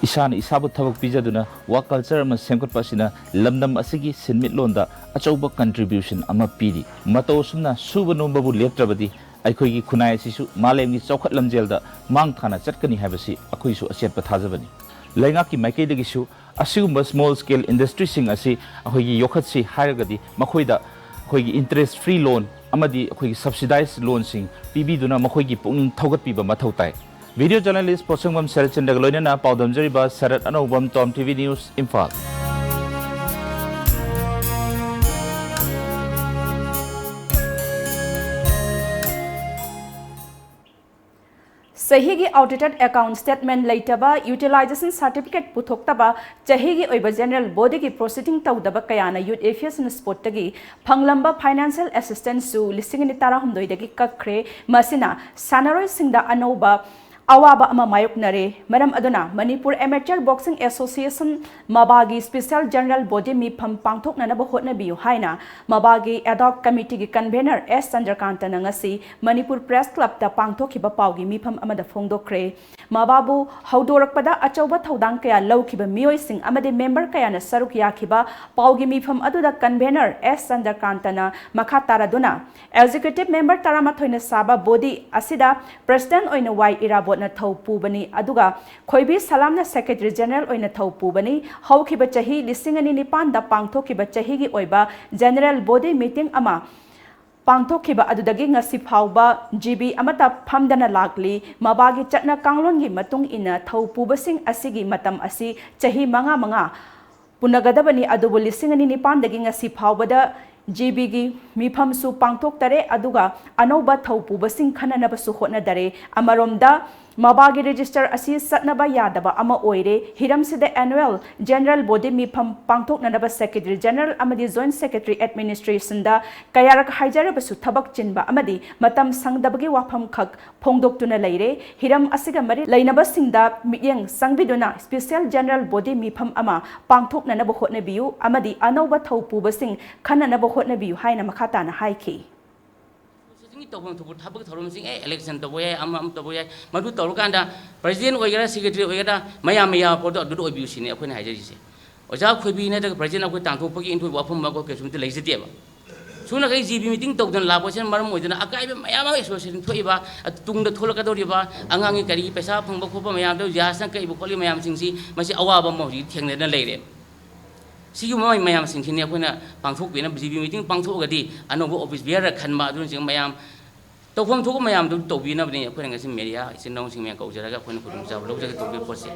ꯏꯁꯥꯅ ꯏꯁꯥꯕꯨ ꯊꯕꯛ ꯄꯤꯖꯗꯨꯅ work culture ꯑꯃ ꯁꯦꯝꯒꯠꯄ ꯑꯁꯤꯅ ꯂꯝꯗꯝ ꯑꯁꯤꯒꯤ ꯁꯤꯟꯃꯤꯠꯂꯣꯟꯗ ꯑꯆꯧꯕ contribution ꯑꯃ ꯄꯤꯔꯤ꯫ ꯃꯇꯧ ꯑꯁꯨꯝꯅ ꯁꯨꯕ ꯅꯣꯝꯕꯕꯨ ꯂꯦꯞꯇ꯭ꯔꯕꯗꯤ ꯑꯩꯈꯣꯏꯒꯤ ꯈꯨꯟꯅꯥꯏ ꯑꯁꯤꯁꯨ ꯃꯥꯂꯦꯝꯒꯤ ꯆꯥꯎꯈꯠ ꯂꯝꯖꯦꯜꯗ ꯃꯥꯡ ꯊꯥꯅ ꯆꯠꯀꯅꯤ ꯍꯥꯏꯕꯁꯤ ꯑꯩꯈꯣꯏꯁꯨ ꯑꯆꯦꯠꯄ ꯊꯥꯖꯕꯅꯤ꯫ ꯂꯩꯉꯥꯛꯀꯤ ꯃꯥꯏꯀꯩꯗꯒꯤꯁꯨ ꯑꯁꯤꯒꯨꯝꯕ small scale industryꯁꯤꯡ ꯑꯁꯤ ꯑꯩꯈꯣꯏꯒꯤ ꯌꯣꯛꯈꯠꯁꯤ ꯍꯥꯏꯔꯒꯗꯤ ꯃꯈꯣꯏꯗ ꯑꯩꯈꯣꯏꯒꯤ interest free loan ꯑꯃꯗꯤ ꯑꯩꯈꯣꯏꯒꯤ subsidized loanꯁꯤꯡ ꯄꯤꯕꯤꯗꯨꯅ ꯃꯈꯣꯏꯒꯤ ꯄꯨꯛꯅꯤꯡ ꯊꯧꯒꯠꯄꯤꯕ ꯃꯊꯧ ꯇꯥꯏ꯫ Video journalist ꯄꯣꯠꯁꯪꯕꯝ ꯁꯔꯠꯆꯟꯗ꯭ꯔꯒ ꯂꯣꯏꯅꯅ ꯄꯥꯎꯗꯝꯖꯔꯤꯕ ꯁꯔꯠ ꯑꯅꯧꯕꯝ, Tom TV News, ꯏꯝꯐꯥꯜ꯫ ꯆꯍꯤꯒꯤ audited account statement ꯂꯩꯇꯕ, utilization certificate ꯄꯨꯊꯣꯛꯇꯕ, ꯆꯍꯤꯒꯤ ꯑꯣꯏꯕ general bodyꯒꯤ proceeding ꯇꯧꯗꯕ ꯀꯌꯥꯅ Youth Affairs and Sportꯇꯒꯤ ꯐꯪꯂꯝꯕ financial assistanceꯁꯨ ꯂꯤꯁꯤꯡ ꯑꯅꯤ ꯇꯔꯥꯍꯨꯝꯗꯣꯏꯗꯒꯤ ꯀꯛꯈ꯭ꯔꯦ꯫ ꯃꯁꯤꯅ ꯁꯥꯟꯅꯔꯣꯏꯁꯤꯡꯗ ꯑꯅꯧꯕ ꯑꯋꯥꯕ ꯑꯃ ꯃꯥꯌꯣꯛꯅꯔꯦ꯫ ꯃꯔꯝ ꯑꯗꯨꯅ Manipur Amateur Boxing Association ꯃꯕꯥꯒꯤ special general body ꯃꯤꯐꯝ ꯄꯥꯡꯊꯣꯛꯅꯅꯕ ꯍꯣꯠꯅꯕꯤꯌꯨ ꯍꯥꯏꯅ ꯃꯕꯥꯒꯤ ad hoc committeeꯒꯤ convener ꯑꯦꯁ ꯆꯟꯗ꯭ꯔꯀꯥꯟꯇꯅ ꯉꯁꯤ ꯃꯅꯤꯄꯨꯔ Press Clubꯇ ꯄꯥꯡꯊꯣꯛꯈꯤꯕ ꯄꯥꯎꯒꯤ ꯃꯤꯐꯝ ꯑꯃꯗ ꯐꯣꯡꯗꯣꯛꯈ꯭ꯔꯦ꯫ ꯃꯕꯥꯕꯨ ꯍꯧꯗꯣꯔꯛꯄꯗ ꯑꯆꯧꯕ ꯊꯧꯗꯥꯡ ꯀꯌꯥ ꯂꯧꯈꯤꯕ ꯃꯤꯑꯣꯏꯁꯤꯡ ꯑꯃꯗꯤ member ꯀꯌꯥꯅ ꯁꯔꯨꯛ ꯌꯥꯈꯤꯕ ꯄꯥꯎꯒꯤ ꯃꯤꯐꯝ ꯑꯗꯨꯗ convener ꯑꯦꯁ ꯆꯟꯗ꯭ꯔꯀꯥꯟꯇꯅ ꯃꯈꯥ ꯇꯥꯔꯗꯨꯅ, executive member ꯇꯔꯥꯃꯥꯊꯣꯏꯅ ꯁꯥꯕ body ꯑꯁꯤꯗ president ꯑꯣꯏꯅ ꯋꯥꯏ ꯏꯔꯥꯕꯣꯠꯅ ꯊꯧ ꯄꯨꯕꯅꯤ, ꯑꯗꯨꯒ ꯈꯣꯏꯕꯤ ꯁꯂꯥꯝꯅ secretary general ꯑꯣꯏꯅ ꯊꯧ ꯄꯨꯕꯅꯤ꯫ ꯍꯧꯈꯤꯕ ꯆꯍꯤ ꯂꯤꯁꯤꯡ ꯑꯅꯤ ꯅꯤꯄꯥꯟꯗ ꯄꯥꯡꯊꯣꯛꯈꯤꯕ ꯆꯍꯤꯒꯤ ꯑꯣꯏꯕ general body meeting ꯑꯃ ꯄꯥꯡꯊꯣꯛꯈꯤꯕ ꯑꯗꯨꯗꯒꯤ ꯉꯁꯤ ꯐꯥꯎꯕ ꯖꯤꯕꯤ ꯑꯃꯠꯇ ꯐꯝꯗꯅ ꯂꯥꯛꯂꯤ꯫ ꯃꯕꯥꯒꯤ ꯆꯠꯅ ꯀꯥꯡꯂꯣꯟꯒꯤ ꯃꯇꯨꯡ ꯏꯟꯅ ꯊꯧ ꯄꯨꯕꯁꯤꯡ ꯑꯁꯤꯒꯤ ꯃꯇꯝ ꯑꯁꯤ ꯆꯍꯤ ꯃꯉꯥ ꯃꯉꯥ ꯄꯨꯅꯒꯗꯕꯅꯤ, ꯑꯗꯨꯕꯨ ꯂꯤꯁꯤꯡ ꯑꯅꯤ ꯅꯤꯄꯥꯟꯗꯒꯤ ꯉꯁꯤ ꯐꯥꯎꯕꯗ ꯖꯤꯕꯤꯒꯤ ꯃꯤꯐꯝꯁꯨ ꯄꯥꯡꯊꯣꯛꯇꯔꯦ, ꯑꯗꯨꯒ ꯑꯅꯧꯕ ꯊꯧ ꯄꯨꯕꯁꯤꯡ ꯈꯟꯅꯅꯕꯁꯨ ꯍꯣꯠꯅꯗꯔꯦ꯫ ꯑꯃꯔꯣꯝꯗ, ꯃꯕꯥꯒꯤ register ꯑꯁꯤ ꯆꯠꯅꯕ ꯌꯥꯗꯕ ꯑꯃ ꯑꯣꯏꯔꯦ꯫ ꯍꯤꯔꯝꯁꯤꯗ annual general body ꯃꯤꯐꯝ ꯄꯥꯡꯊꯣꯛꯅꯅꯕ secretary general ꯑꯃꯗꯤ joint secretary administrationꯗ ꯀꯌꯥꯔꯛ ꯍꯥꯏꯖꯔꯕꯁꯨ ꯊꯕꯛ ꯆꯤꯟꯕ ꯑꯃꯗꯤ ꯃꯇꯝ ꯁꯪꯗꯕꯒꯤ ꯋꯥꯐꯝ ꯈꯛ ꯐꯣꯡꯗꯣꯛꯇꯨꯅ ꯂꯩꯔꯦ꯫ ꯍꯤꯔꯝ ꯑꯁꯤꯒ ꯃꯔꯤ ꯂꯩꯅꯕꯁꯤꯡꯗ ꯃꯤꯠꯌꯦꯡ ꯆꯪꯕꯤꯗꯨꯅ special general body ꯃꯤꯐꯝ ꯑꯃ ꯄꯥꯡꯊꯣꯛꯅꯅꯕ ꯍꯣꯠꯅꯕꯤꯌꯨ ꯑꯃꯗꯤ ꯑꯅꯧꯕ ꯊꯧ ꯄꯨꯕꯁꯤꯡ ꯈꯟꯅꯅꯕ ꯍꯣꯠꯅꯕꯤꯌꯨ ꯍꯥꯏꯅ ꯃꯈꯥ ꯇꯥꯅ ꯍꯥꯏꯈꯤ꯫ Associationꯒꯤ ꯇꯧꯐꯝ ꯊꯣꯛꯄ ꯊꯕꯛ ꯊꯧꯔꯝꯁꯤꯡ, ꯑꯦ, election ꯇꯧꯕ ꯌꯥꯏ, ꯑꯃ ꯑꯃ ꯇꯧꯕ ꯌꯥꯏ, ꯃꯗꯨ ꯇꯧꯔꯀꯥꯟꯗ president ꯑꯣꯏꯒꯦꯔꯥ, secretary ꯑꯣꯏꯒꯦꯔꯥ, ꯃꯌꯥꯝꯅ ꯌꯥꯕ ꯄꯣꯠꯇꯣ ꯑꯗꯨꯗ ꯑꯣꯏꯕꯤꯌꯨ ꯁꯤꯅꯤ ꯑꯩꯈꯣꯏꯅ ꯍꯥꯏꯖꯔꯤꯁꯦ꯫ ꯑꯣꯖꯥ ꯈꯣꯏꯕꯤ ꯅꯠꯇ꯭ꯔꯒ president ꯑꯩꯈꯣꯏ ꯇꯥꯟꯊꯣꯛꯄꯒꯤ ꯏꯟꯊꯣꯛꯄ ꯋꯥꯐꯝ ꯑꯃ ꯀꯩꯁꯨꯝꯇ ꯂꯩꯖꯗꯦꯕ꯫ ꯁꯨꯝꯅ ꯑꯩꯈꯣꯏ ꯖꯤꯕꯤ meeting ꯇꯧꯗꯅ ꯂꯥꯛꯄꯁꯤꯅ ꯃꯔꯝ ꯑꯣꯏꯗꯅ ꯑꯀꯥꯏꯕ ꯃꯌꯥꯝ ꯑꯃ association ꯊꯣꯛꯏꯕ, ꯇꯨꯡꯗ ꯊꯣꯛꯂꯛꯀꯗꯧꯔꯤꯕ ꯑꯉꯥꯡꯒꯤ ꯀꯔꯤꯒꯤ ꯄꯩꯁꯥ ꯐꯪꯕ ꯈꯣꯠꯄ ꯃꯌꯥꯝꯗꯣ, ꯖꯤꯌꯥꯁꯅ ꯀꯛꯏꯕ ꯈꯣꯠꯂꯤꯕ ꯃꯌꯥꯝꯁꯤꯡꯁꯤ, ꯃꯁꯤ ꯑꯋꯥꯕ ꯑꯃ ꯍꯧꯖꯤꯛ ꯊꯦꯡꯅꯗꯅ ꯂꯩꯔꯦ꯫ ꯁꯤꯒꯨꯝꯕ ꯃꯌꯥꯝꯁꯤꯡꯁꯤꯅꯤ ꯑꯩꯈꯣꯏꯅ ꯄꯥꯡꯊꯣꯛꯄꯤꯅꯕ, ꯖꯤꯕꯤ meeting ꯄꯥꯡꯊꯣꯛꯑꯒꯗꯤ ꯑꯅꯧꯕ office bearer ꯈꯟꯕ, ꯑꯗꯨꯅꯆꯤꯡꯕ ꯃꯌꯥꯝ ꯇꯧꯐꯝ ꯊꯣꯛꯄ ꯃꯌꯥꯝꯗꯨ ꯇꯧꯕꯤꯅꯕꯅꯤ ꯑꯩꯈꯣꯏꯅ ꯉꯁꯤ media ꯏꯆꯤꯟ ꯏꯅꯥꯎꯁꯤꯡ ꯃꯌꯥꯝ ꯀꯧꯖꯔꯒ ꯑꯩꯈꯣꯏꯅ ꯈꯨꯗꯣꯡꯆꯥꯕ ꯂꯧꯖꯒꯦ ꯇꯧꯕ ꯄꯣꯠꯁꯦ꯫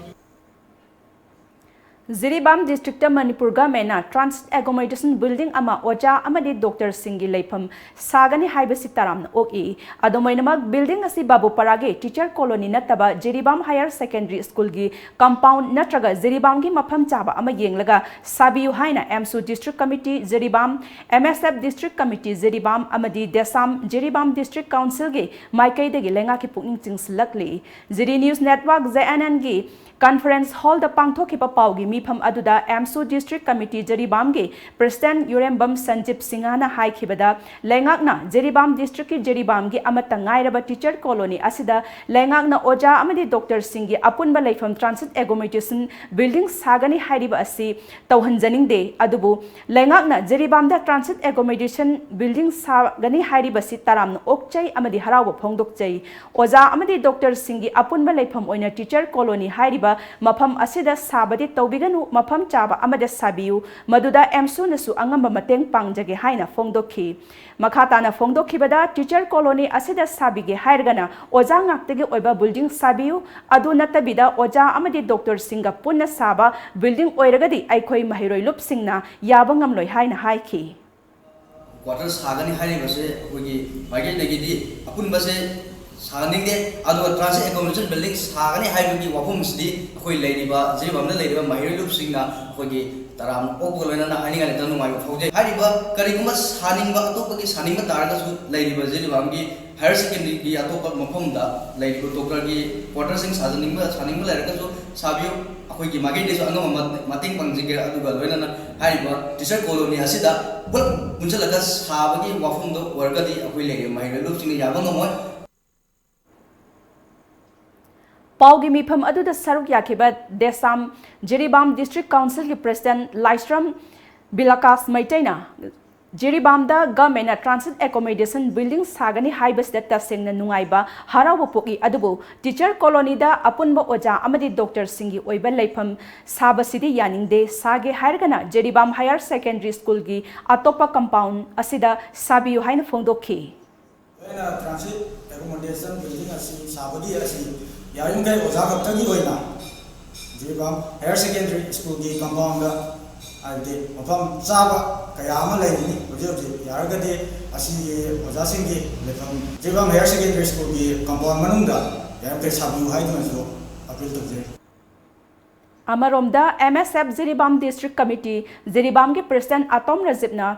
Jiribam districtꯇ Manipur governmentꯅ transit accommodation building ꯑꯃ ꯑꯣꯖꯥ ꯑꯃꯗꯤ doctorꯁꯤꯡꯒꯤ ꯂꯩꯐꯝ ꯁꯥꯒꯅꯤ ꯍꯥꯏꯕꯁꯤ ꯇꯔꯥꯝꯅ ꯑꯣꯛꯏ꯫ ꯑꯗꯨꯝ ꯑꯣꯏꯅꯃꯛ, building ꯑꯁꯤ ꯕꯥꯕꯨꯄꯥꯔꯥꯒꯤ teacher colony ꯅꯠꯇꯕ ꯖꯤꯔꯤꯕꯥꯝ higher secondary schoolꯒꯤ compound ꯅꯠꯇ꯭ꯔꯒ ꯖꯤꯔꯤꯕꯥꯝꯒꯤ ꯃꯐꯝ ꯆꯥꯕ ꯑꯃ ꯌꯦꯡꯂꯒ ꯁꯥꯕꯤꯌꯨ ꯍꯥꯏꯅ ꯑꯦꯝꯁꯨ district committee Jiribam, M S F district committee Jiribam ꯑꯃꯗꯤ ꯗꯦꯁꯥꯝ ꯖꯤꯔꯤꯕꯥꯝ district councilꯒꯤ ꯃꯥꯏꯀꯩꯗꯒꯤ ꯂꯩꯉꯥꯛꯀꯤ ꯄꯨꯛꯅꯤꯡ ꯆꯤꯡꯁꯤꯜꯂꯛꯂꯤ꯫ Jiri News Network, J N ꯑꯦꯟꯒꯤ conference hallꯗ ꯄꯥꯡꯊꯣꯛꯈꯤꯕ ꯄꯥꯎꯒꯤ ꯃꯤ ꯃꯤꯐꯝ ꯑꯗꯨꯗ ꯑꯦꯝꯁꯨ District Committee ꯖꯤꯔꯤꯕꯥꯝꯒꯤ President ꯌꯨꯔꯦꯝꯕꯝ ꯁꯟꯖꯤꯞ ꯁꯤꯡꯍꯅ ꯍꯥꯏꯈꯤꯕꯗ, ꯂꯩꯉꯥꯛꯅ ꯖꯤꯔꯤꯕꯥꯝ district ꯀꯤ ꯖꯤꯔꯤꯕꯥꯝꯒꯤ ꯑꯃꯠꯇ ꯉꯥꯏꯔꯕ teacher colony ꯑꯁꯤꯗ ꯂꯩꯉꯥꯛꯅ ꯑꯣꯖꯥ ꯑꯃꯗꯤ doctor ꯁꯤꯡꯒꯤ ꯑꯄꯨꯟꯕ ꯂꯩꯐꯝ transit accommodation building ꯁꯥꯒꯅꯤ ꯍꯥꯏꯔꯤꯕ ꯑꯁꯤ ꯇꯧꯍꯟꯖꯅꯤꯡꯗꯦ꯫ ꯑꯗꯨꯕꯨ ꯂꯩꯉꯥꯛꯅ ꯖꯤꯔꯤꯕꯥꯝꯗ transit accommodation building ꯁꯥꯒꯅꯤ ꯍꯥꯏꯔꯤꯕꯁꯤ ꯇꯔꯥꯝꯅ ꯑꯣꯛꯆꯩ ꯑꯃꯗꯤ ꯍꯔꯥꯎꯕ ꯐꯣꯡꯗꯣꯛꯆꯩ꯫ ꯑꯣꯖꯥ ꯑꯃꯗꯤ doctor ꯁꯤꯡꯒꯤ ꯑꯄꯨꯟꯕ ꯂꯩꯐꯝ ꯑꯣꯏꯅ teacher colony ꯍꯥꯏꯔꯤꯕ ꯃꯐꯝ ꯑꯁꯤꯗ ꯁꯥꯕꯗꯤ ꯇꯧꯕꯤꯒꯅꯨ, ꯃꯐꯝ ꯆꯥꯕ ꯑꯃꯗ ꯁꯥꯕꯤꯌꯨ, ꯃꯗꯨꯗ ꯑꯦꯝꯁꯨꯅꯁꯨ ꯑꯉꯝꯕ ꯃꯇꯦꯡ ꯄꯥꯡꯖꯒꯦ ꯍꯥꯏꯅ ꯐꯣꯡꯗꯣꯛꯈꯤ꯫ ꯃꯈꯥ ꯇꯥꯅ ꯐꯣꯡꯗꯣꯛꯈꯤꯕꯗ, teacher colony ꯑꯁꯤꯗ ꯁꯥꯕꯤꯒꯦ ꯍꯥꯏꯔꯒꯅ ꯑꯣꯖꯥ ꯉꯥꯛꯇꯒꯤ ꯑꯣꯏꯕ building ꯁꯥꯕꯤꯌꯨ, ꯑꯗꯨ ꯅꯠꯇꯕꯤꯗ ꯑꯣꯖꯥ ꯑꯃꯗꯤ doctor ꯁꯤꯡꯒ ꯄꯨꯟꯅ ꯁꯥꯕ building ꯑꯣꯏꯔꯒꯗꯤ ꯑꯩꯈꯣꯏ ꯃꯍꯩꯔꯣꯏ ꯂꯨꯞꯁꯤꯡꯅ ꯌꯥꯕ ꯉꯝꯂꯣꯏ ꯍꯥꯏꯅ ꯍꯥꯏꯈꯤ꯫ Quarter ꯁꯥꯒꯅꯤ ꯍꯥꯏꯔꯤꯕꯁꯦ ꯑꯩꯈꯣꯏꯒꯤ ꯃꯥꯏꯀꯩꯗꯒꯤꯗꯤ ꯑꯄꯨꯟꯕꯁꯦ ꯁꯥꯍꯟꯅꯤꯡꯗꯦ꯫ ꯑꯗꯨꯒ transit accommodation building ꯁꯥꯒꯅꯤ ꯍꯥꯏꯕꯒꯤ ꯋꯥꯐꯝꯁꯤꯗꯤ ꯑꯩꯈꯣꯏ ꯂꯩꯔꯤꯕ ꯖꯤꯔꯤꯕꯥꯝꯗ ꯂꯩꯔꯤꯕ ꯃꯍꯩꯔꯣꯏ ꯂꯨꯞꯁꯤꯡꯅ ꯑꯩꯈꯣꯏꯒꯤ ꯇꯔꯥꯝꯅ ꯑꯣꯛꯄꯒ ꯂꯣꯏꯅꯅ ꯍꯥꯏꯅꯤꯡꯉꯥꯏ ꯂꯩꯇꯅ ꯅꯨꯡꯉꯥꯏꯕ ꯐꯥꯎꯖꯩ꯫ ꯍꯥꯏꯔꯤꯕ ꯀꯔꯤꯒꯨꯝꯕ ꯁꯥꯅꯤꯡꯕ, ꯑꯇꯣꯞꯄꯒꯤ ꯁꯥꯅꯤꯡꯕ ꯇꯥꯔꯒꯁꯨ, ꯂꯩꯔꯤꯕ ꯖꯤꯔꯤꯕꯥꯝꯒꯤ higher secondary ꯒꯤ ꯑꯇꯣꯞꯄ ꯃꯐꯝꯗ ꯂꯩꯔꯤꯕ doctor ꯒꯤ quarter ꯁꯤꯡ ꯁꯥꯖꯅꯤꯡꯕ, ꯁꯥꯅꯤꯡꯕ ꯂꯩꯔꯒꯁꯨ ꯁꯥꯕꯤꯌꯨ꯫ ꯑꯩꯈꯣꯏꯒꯤ ꯃꯥꯏꯀꯩꯗꯒꯤꯁꯨ ꯑꯉꯝꯕ ꯃ-, ꯃꯇꯦꯡ ꯄꯥꯡꯖꯒꯦ꯫ ꯑꯗꯨꯒ ꯂꯣꯏꯅꯅ ꯍꯥꯏꯔꯤꯕ teacher colony ꯑꯁꯤꯗ ꯄꯨꯂꯞ ꯄꯨꯟꯁꯤꯜꯂꯒ ꯁꯥꯕꯒꯤ ꯋꯥꯐꯝꯗꯣ ꯑꯣꯏꯔꯒꯗꯤ ꯑꯩꯈꯣꯏ ꯂꯩꯔꯤꯕ ꯃꯍꯩꯔꯣꯏ ꯂꯨꯞꯁꯤꯡꯅ ꯌꯥꯕ ꯉꯝꯃꯣꯏ꯫ ꯄꯥꯎꯒꯤ ꯃꯤꯐꯝ ꯑꯗꯨꯗ ꯁꯔꯨꯛ ꯌꯥꯈꯤꯕ ꯗꯦꯁꯥꯝ ꯖꯤꯔꯤꯕꯥꯝ District Council ꯒꯤ President ꯂꯥꯏꯁ꯭ꯔꯝ ꯕꯤꯂꯥꯀꯥꯁ ꯃꯩꯇꯩꯅ ꯖꯤꯔꯤꯕꯥꯝꯗ government ꯅ transit accommodation building ꯁꯥꯒꯅꯤ ꯍꯥꯏꯕꯁꯤꯗ ꯇꯁꯦꯡꯅ ꯅꯨꯡꯉꯥꯏꯕ, ꯍꯔꯥꯎꯕ ꯄꯣꯛꯏ꯫ ꯑꯗꯨꯕꯨ teacher colony ꯗ ꯑꯄꯨꯟꯕ ꯑꯣꯖꯥ ꯑꯃꯗꯤ doctor ꯁꯤꯡꯒꯤ ꯑꯣꯏꯕ ꯂꯩꯐꯝ ꯁꯥꯕꯁꯤꯗꯤ ꯌꯥꯅꯤꯡꯗꯦ꯫ ꯁꯥꯒꯦ ꯍꯥꯏꯔꯒꯅ ꯖꯤꯔꯤꯕꯥꯝ Higher Secondary School ꯒꯤ ꯑꯇꯣꯞꯄ compound ꯑꯁꯤꯗ ꯁꯥꯕꯤꯌꯨ ꯍꯥꯏꯅ ꯐꯣꯡꯗꯣꯛꯈꯤ꯫ ꯑꯩꯅ transit accommodation building ꯑꯁꯤ ꯁꯥꯕꯒꯤ ꯑꯁꯤ ꯌꯥꯔꯤꯃꯈꯩ ꯑꯣꯖꯥ ꯈꯛꯇꯒꯤ ꯑꯣꯏꯅ ꯖꯤꯔꯤꯕꯥꯝ Higher Secondary School ꯒꯤ compound ꯗ, ꯍꯥꯏꯕꯗꯤ ꯃꯐꯝ ꯆꯥꯕ ꯀꯌꯥ ꯑꯃ ꯂꯩꯔꯤꯅꯤ ꯍꯧꯖꯤꯛ ꯍꯧꯖꯤꯛ꯫ ꯌꯥꯔꯒꯗꯤ ꯑꯁꯤꯒꯤ ꯑꯣꯖꯥꯁꯤꯡꯒꯤ ꯂꯩꯐꯝ ꯖꯤꯔꯤꯕꯥꯝ Higher Secondary School ꯒꯤ compound ꯃꯅꯨꯡꯗ ꯌꯥꯔꯤꯃꯈꯩ ꯁꯥꯕꯤꯌꯨ ꯍꯥꯏꯗꯨꯅꯁꯨ appeal ꯇꯧꯖꯔꯤ꯫ ꯑꯃꯔꯣꯝꯗ, M S F Jiribam District Committee ꯖꯤꯔꯤꯕꯥꯝꯒꯤ President ꯑꯇꯣꯝ ꯔꯖꯤꯞꯅ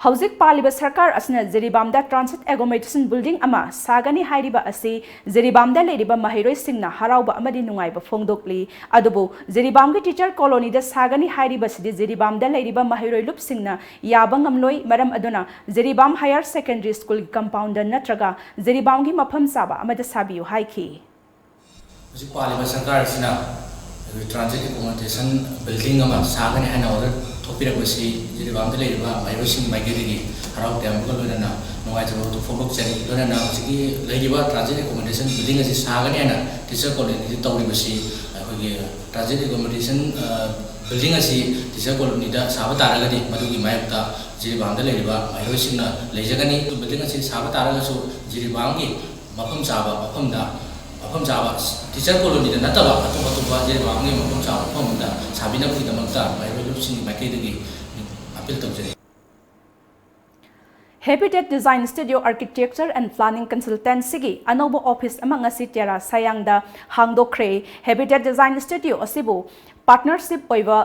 ꯍꯧꯖꯤꯛ ꯄꯥꯜꯂꯤꯕ ꯁꯔꯀꯥꯔ ꯑꯁꯤꯅ ꯖꯤꯔꯤꯕꯥꯝꯗ Transit Accommodation Building ꯑꯃ ꯁꯥꯒꯅꯤ ꯍꯥꯏꯔꯤꯕ ꯑꯁꯤ ꯖꯤꯔꯤꯕꯥꯝꯗ ꯂꯩꯔꯤꯕ ꯃꯍꯩꯔꯣꯏꯁꯤꯡꯅ ꯍꯔꯥꯎꯕ ꯑꯃꯗꯤ ꯅꯨꯡꯉꯥꯏꯕ ꯐꯣꯡꯗꯣꯛꯂꯤ꯫ ꯑꯗꯨꯕꯨ ꯖꯤꯔꯤꯕꯥꯝꯒꯤ Teacher Colonyꯗ ꯁꯥꯒꯅꯤ ꯍꯥꯏꯔꯤꯕꯁꯤꯗꯤ ꯖꯤꯔꯤꯕꯥꯝꯗ ꯂꯩꯔꯤꯕ ꯃꯍꯩꯔꯣꯏ ꯂꯨꯞꯁꯤꯡꯅ ꯌꯥꯕ ꯉꯝꯂꯣꯏ꯫ ꯃꯔꯝ ꯑꯗꯨꯅ ꯖꯤꯔꯤꯕꯥꯝ Higher Secondary Schoolꯒꯤ compoundꯗ ꯅꯠꯇ꯭ꯔꯒ ꯖꯤꯔꯤꯕꯥꯝꯒꯤ ꯃꯐꯝ ꯆꯥꯕ ꯑꯃꯗ ꯁꯥꯕꯤꯌꯨ ꯍꯥꯏꯈꯤ꯫ ꯍꯧꯖꯤꯛ ꯄꯥꯜꯂꯤꯕ ꯁꯔꯀꯥꯔ ꯑꯁꯤꯅ ꯑꯩꯈꯣꯏ Transit Accommodation Building ꯑꯃ ꯁꯥꯒꯅꯤ ꯍꯥꯏꯅ order ꯊꯣꯛꯄꯤꯔꯛꯄꯁꯤ ꯖꯤꯔꯤꯕꯥꯝꯗ ꯂꯩꯔꯤꯕ ꯃꯍꯩꯔꯣꯏꯁꯤꯡꯒꯤ ꯃꯥꯏꯀꯩꯗꯒꯤ ꯍꯔꯥꯎ ꯇꯌꯥꯝꯕꯒ ꯂꯣꯏꯅꯅ ꯅꯨꯡꯉꯥꯏꯖꯕ ꯐꯣꯡꯗꯣꯛꯆꯔꯤ꯫ ꯂꯣꯏꯅꯅ ꯍꯧꯖꯤꯛꯀꯤ ꯂꯩꯔꯤꯕ Transit Accommodation Building ꯑꯁꯤ ꯁꯥꯒꯅꯤ ꯍꯥꯏꯅ Teacher Colonyꯗ ꯇꯧꯔꯤꯕꯁꯤ ꯑꯩꯈꯣꯏꯒꯤ Transit Accommodation Building ꯑꯁꯤ Teacher Colonyꯗ ꯁꯥꯕ ꯇꯥꯔꯒꯗꯤ ꯃꯗꯨꯒꯤ ꯃꯥꯌꯣꯛꯇ ꯖꯤꯔꯤꯕꯥꯝꯗ ꯂꯩꯔꯤꯕ ꯃꯍꯩꯔꯣꯏꯁꯤꯡꯅ ꯂꯩꯖꯒꯅꯤ꯫ Building ꯑꯁꯤ ꯁꯥꯕ ꯇꯥꯔꯒꯁꯨ ꯖꯤꯔꯤꯕꯥꯝꯒꯤ ꯃꯐꯝ ꯆꯥꯕ ꯃꯐꯝꯗ ꯃꯐꯝ ꯆꯥꯕ Teacher Colonyꯗ ꯅꯠꯇꯕ ꯑꯇꯣꯞ ꯑꯇꯣꯞꯄ ꯖꯤꯔꯤꯕꯥꯝꯒꯤ ꯃꯐꯝ ꯆꯥꯕ ꯃꯐꯝ ꯑꯃꯗ ꯁꯥꯕꯤꯅꯕꯒꯤꯗꯃꯛꯇ ꯃꯍꯩꯔꯣꯏ ꯂꯨꯞꯁꯤꯡꯒꯤ ꯃꯥꯏꯀꯩꯗꯒꯤ appeal ꯇꯧꯖꯔꯤ꯫ Habitat Design Studio Architecture and Planning Consultancyꯒꯤ ꯑꯅꯧꯕ office ꯑꯃ ꯉꯁꯤ ꯇꯦꯔꯥ ꯁꯥꯌꯥꯡꯗ ꯍꯥꯡꯗꯣꯛꯈ꯭ꯔꯦ꯫ Habitat Design Studio ꯑꯁꯤꯕꯨ partnership ꯑꯣꯏꯕ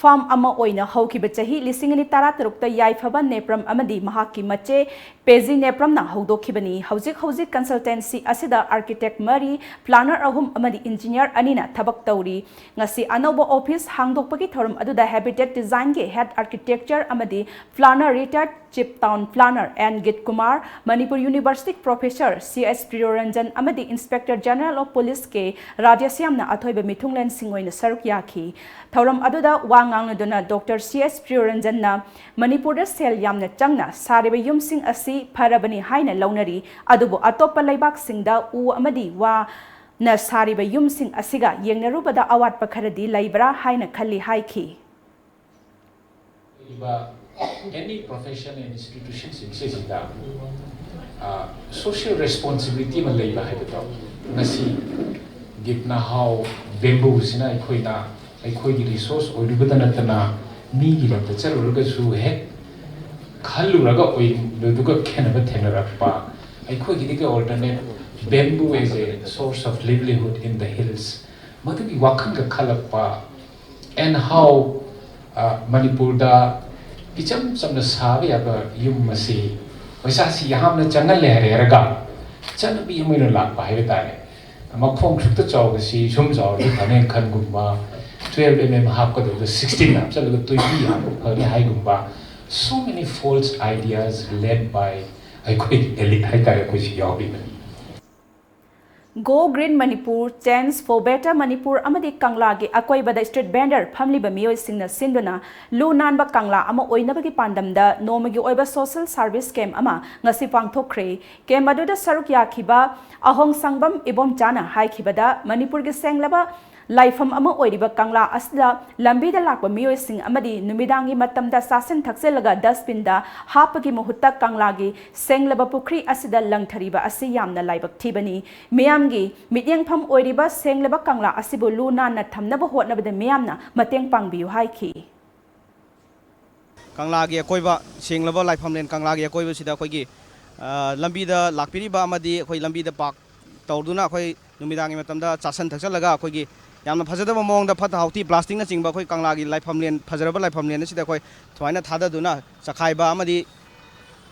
firm ꯑꯃ ꯑꯣꯏꯅ ꯍꯧꯈꯤꯕ ꯆꯍꯤ ꯂꯤꯁꯤꯡ ꯑꯅꯤ ꯇꯔꯥꯇꯔꯨꯛꯇ ꯌꯥꯏꯐꯕ ꯅꯦꯄ꯭ꯔꯝ ꯑꯃꯗꯤ ꯃꯍꯥꯛꯀꯤ ꯃꯆꯦ ꯄꯦꯖꯤ ꯅꯦꯄ꯭ꯔꯝꯅ ꯍꯧꯗꯣꯛꯈꯤꯕꯅꯤ꯫ ꯍꯧꯖꯤꯛ ꯍꯧꯖꯤꯛ consultancy ꯑꯁꯤꯗ architect ꯃꯔꯤ, planner ꯑꯍꯨꯝ ꯑꯃꯗꯤ engineer ꯑꯅꯤꯅ ꯊꯕꯛ ꯇꯧꯔꯤ꯫ ꯉꯁꯤ ꯑꯅꯧꯕ office ꯍꯥꯡꯗꯣꯛꯄꯒꯤ ꯊꯧꯔꯝ ꯑꯗꯨꯗ Habitat Designꯒꯤ head architecture ꯑꯃꯗꯤ planner retired Chief Town Planner N ꯒꯤꯠ Kumar, Manipur University Professor C S ꯄ꯭ꯔꯤꯌꯣꯔꯟꯖꯟ ꯑꯃꯗꯤ Inspector General of Police ꯀꯦ ꯔꯥꯙꯦꯁ꯭ꯌꯥꯝꯅ ꯑꯊꯣꯏꯕ ꯃꯤꯊꯨꯡꯂꯦꯟꯁꯤꯡ ꯑꯣꯏꯅ ꯁꯔꯨꯛ ꯌꯥꯈꯤ꯫ ꯊꯧꯔꯝ ꯑꯗꯨꯗ ꯋꯥ ꯉꯥꯡꯅꯗꯨꯅ ꯗꯣꯛꯇꯔ ꯁꯤ ꯑꯦꯁ ꯄ꯭ꯔꯤꯌꯣꯔꯟꯖꯟꯅ ꯃꯅꯤꯄꯨꯔꯗ ꯁꯦꯜ ꯌꯥꯝꯅ ꯆꯪꯅ ꯁꯥꯔꯤꯕ ꯌꯨꯝꯁꯤꯡ ꯑꯁꯤ ꯐꯔꯕꯅꯤ ꯍꯥꯏꯅ ꯂꯧꯅꯔꯤ, ꯑꯗꯨꯕꯨ ꯑꯇꯣꯞꯄ ꯂꯩꯕꯥꯛꯁꯤꯡꯗ ꯎ ꯑꯃꯗꯤ ꯋꯥꯅ ꯁꯥꯔꯤꯕ ꯌꯨꯝꯁꯤꯡ ꯑꯁꯤꯒ ꯌꯦꯡꯅꯔꯨꯕꯗ ꯑꯋꯥꯠꯄ ꯈꯔꯗꯤ ꯂꯩꯕ꯭ꯔꯥ ꯍꯥꯏꯅ ꯈꯜꯂꯤ ꯍꯥꯏꯈꯤ꯫ ꯂꯩꯕ any profession and institution ꯁꯤꯡꯁꯤꯗ social responsibility ꯑꯃ ꯂꯩꯕ ꯍꯥꯏꯕꯗꯣ ꯉꯁꯤ ꯒꯤꯠꯅ ꯍꯥꯎ bambooꯁꯤꯅ ꯑꯩꯈꯣꯏꯅ ꯑꯩꯈꯣꯏꯒꯤ resource ꯑꯣꯏꯔꯨꯕꯗ ꯅꯠꯇꯅ ꯃꯤꯒꯤ ꯂꯝꯗ ꯆꯠꯂꯨꯔꯒꯁꯨ ꯍꯦꯛ ꯈꯜꯂꯨꯔꯒ ꯑꯣꯏꯕꯗꯨꯒ ꯈꯦꯠꯅꯕ ꯊꯦꯡꯅꯔꯛꯄ꯫ ꯑꯩꯈꯣꯏꯒꯤꯗꯤ alternate bamboo as a source of livelihood in the hills ꯃꯗꯨꯒꯤ ꯋꯥꯈꯜꯒ ꯈꯜꯂꯛꯄ꯫ And how ꯃꯅꯤꯄꯨꯔꯗ ꯏꯆꯝ ꯆꯝꯅ ꯁꯥꯕ ꯌꯥꯕ ꯌꯨꯝ ꯑꯁꯤ ꯄꯩꯁꯥꯁꯤ ꯌꯥꯝꯅ ꯆꯪꯍꯜꯂꯦ ꯍꯥꯏꯔꯦꯔꯒ ꯆꯠꯅꯕꯤ ꯑꯃ ꯑꯣꯏꯅ ꯂꯥꯛꯄ ꯍꯥꯏꯕ ꯇꯥꯔꯦ꯫ ꯃꯈꯣꯡ ꯁꯨꯛꯇ ꯆꯥꯎꯕꯁꯤ ꯁꯨꯝ ꯆꯥꯎꯔꯗꯤ ꯐꯅꯦ ꯈꯟꯒꯨꯝꯕ, twelve mm ꯍꯥꯞꯀꯗꯕꯗ sixteen ꯍꯥꯞꯆꯜꯂꯒ twenty ꯍꯥꯞꯄ ꯐꯅꯤ ꯍꯥꯏꯒꯨꯝꯕ, so many false ideas led by ꯑꯩꯈꯣꯏ elite ꯍꯥꯏꯇꯥꯔꯦ, ꯑꯩꯈꯣꯏꯁꯤ ꯌꯥꯎꯔꯤꯕꯅꯤ꯫ Go Green Manipur, Change for Better Manipur ꯑꯃꯗꯤ ꯀꯪꯂꯥꯒꯤ ꯑꯀꯣꯏꯕꯗ street vendor ꯐꯝꯂꯤꯕ ꯃꯤꯑꯣꯏꯁꯤꯡꯅ ꯁꯤꯟꯗꯨꯅ ꯂꯨ ꯅꯥꯟꯕ ꯀꯪꯂꯥ ꯑꯃ ꯑꯣꯏꯅꯕꯒꯤ ꯄꯥꯟꯗꯝꯗ ꯅꯣꯡꯃꯒꯤ ꯑꯣꯏꯕ social service camp ꯑꯃ ꯉꯁꯤ ꯄꯥꯡꯊꯣꯛꯈ꯭ꯔꯦ꯫ Camp ꯑꯗꯨꯗ ꯁꯔꯨꯛ ꯌꯥꯈꯤꯕ ꯑꯍꯣꯡꯁꯪꯕꯝ ꯏꯕꯣꯝꯆꯥꯅ ꯍꯥꯏꯈꯤꯕꯗ, ꯃꯅꯤꯄꯨꯔꯒꯤ ꯁꯦꯡꯂꯕ ꯂꯥꯏꯐꯝ ꯑꯃ ꯑꯣꯏꯔꯤꯕ ꯀꯪꯂꯥ ꯑꯁꯤꯗ ꯂꯝꯕꯤꯗ ꯂꯥꯛꯄ ꯃꯤꯑꯣꯏꯁꯤꯡ ꯑꯃꯗꯤ ꯅꯨꯃꯤꯗꯥꯡꯒꯤ ꯃꯇꯝꯗ ꯆꯥꯁꯤꯟ ꯊꯛꯆꯤꯜꯂꯒ dustbin ꯗ ꯍꯥꯞꯄꯒꯤ ꯃꯍꯨꯠꯇ ꯀꯪꯂꯥꯒꯤ ꯁꯦꯡꯂꯕ ꯄꯨꯈ꯭ꯔꯤ ꯑꯁꯤꯗ ꯂꯪꯊꯔꯤꯕ ꯑꯁꯤ ꯌꯥꯝꯅ ꯂꯥꯏꯕꯛ ꯊꯤꯕꯅꯤ꯫ ꯃꯤꯌꯥꯝꯒꯤ ꯃꯤꯠꯌꯦꯡꯐꯝ ꯑꯣꯏꯔꯤꯕ ꯁꯦꯡꯂꯕ ꯀꯪꯂꯥ ꯑꯁꯤꯕꯨ ꯂꯨ ꯅꯥꯟꯅ ꯊꯝꯅꯕ ꯍꯣꯠꯅꯕꯗ ꯃꯤꯌꯥꯝꯅ ꯃꯇꯦꯡ ꯄꯥꯡꯕꯤꯌꯨ ꯍꯥꯏꯈꯤ꯫ ꯀꯪꯂꯥꯒꯤ ꯑꯀꯣꯏꯕ, ꯁꯦꯡꯂꯕ ꯂꯥꯏꯐꯝꯂꯦꯟ ꯀꯪꯂꯥꯒꯤ ꯑꯀꯣꯏꯕꯁꯤꯗ ꯑꯩꯈꯣꯏꯒꯤ, ꯑ, ꯂꯝꯕꯤꯗ ꯂꯥꯛꯄꯤꯔꯤꯕ ꯑꯃꯗꯤ ꯑꯩꯈꯣꯏ ꯂꯝꯕꯤꯗ park ꯇꯧꯗꯨꯅ ꯑꯩꯈꯣꯏ ꯅꯨꯃꯤꯗꯥꯡꯒꯤ ꯃꯇꯝꯗ ꯆꯥꯁꯟ ꯊꯛꯆꯜꯂꯒ ꯑꯩꯈꯣꯏꯒꯤ ꯌꯥꯝꯅ ꯐꯖꯗꯕ ꯃꯑꯣꯡꯗ ꯐꯠꯇ ꯍꯥꯎꯊꯤ, plastic ꯅꯆꯤꯡꯕ ꯑꯩꯈꯣꯏ ꯀꯪꯂꯥꯒꯤ ꯂꯥꯏꯐꯝꯂꯦꯟ, ꯐꯖꯔꯕ ꯂꯥꯏꯐꯝꯂꯦꯟ ꯑꯁꯤꯗ ꯑꯩꯈꯣꯏ ꯁꯨꯃꯥꯏꯅ ꯊꯥꯗꯗꯨꯅ ꯆꯈꯥꯏꯕ ꯑꯃꯗꯤ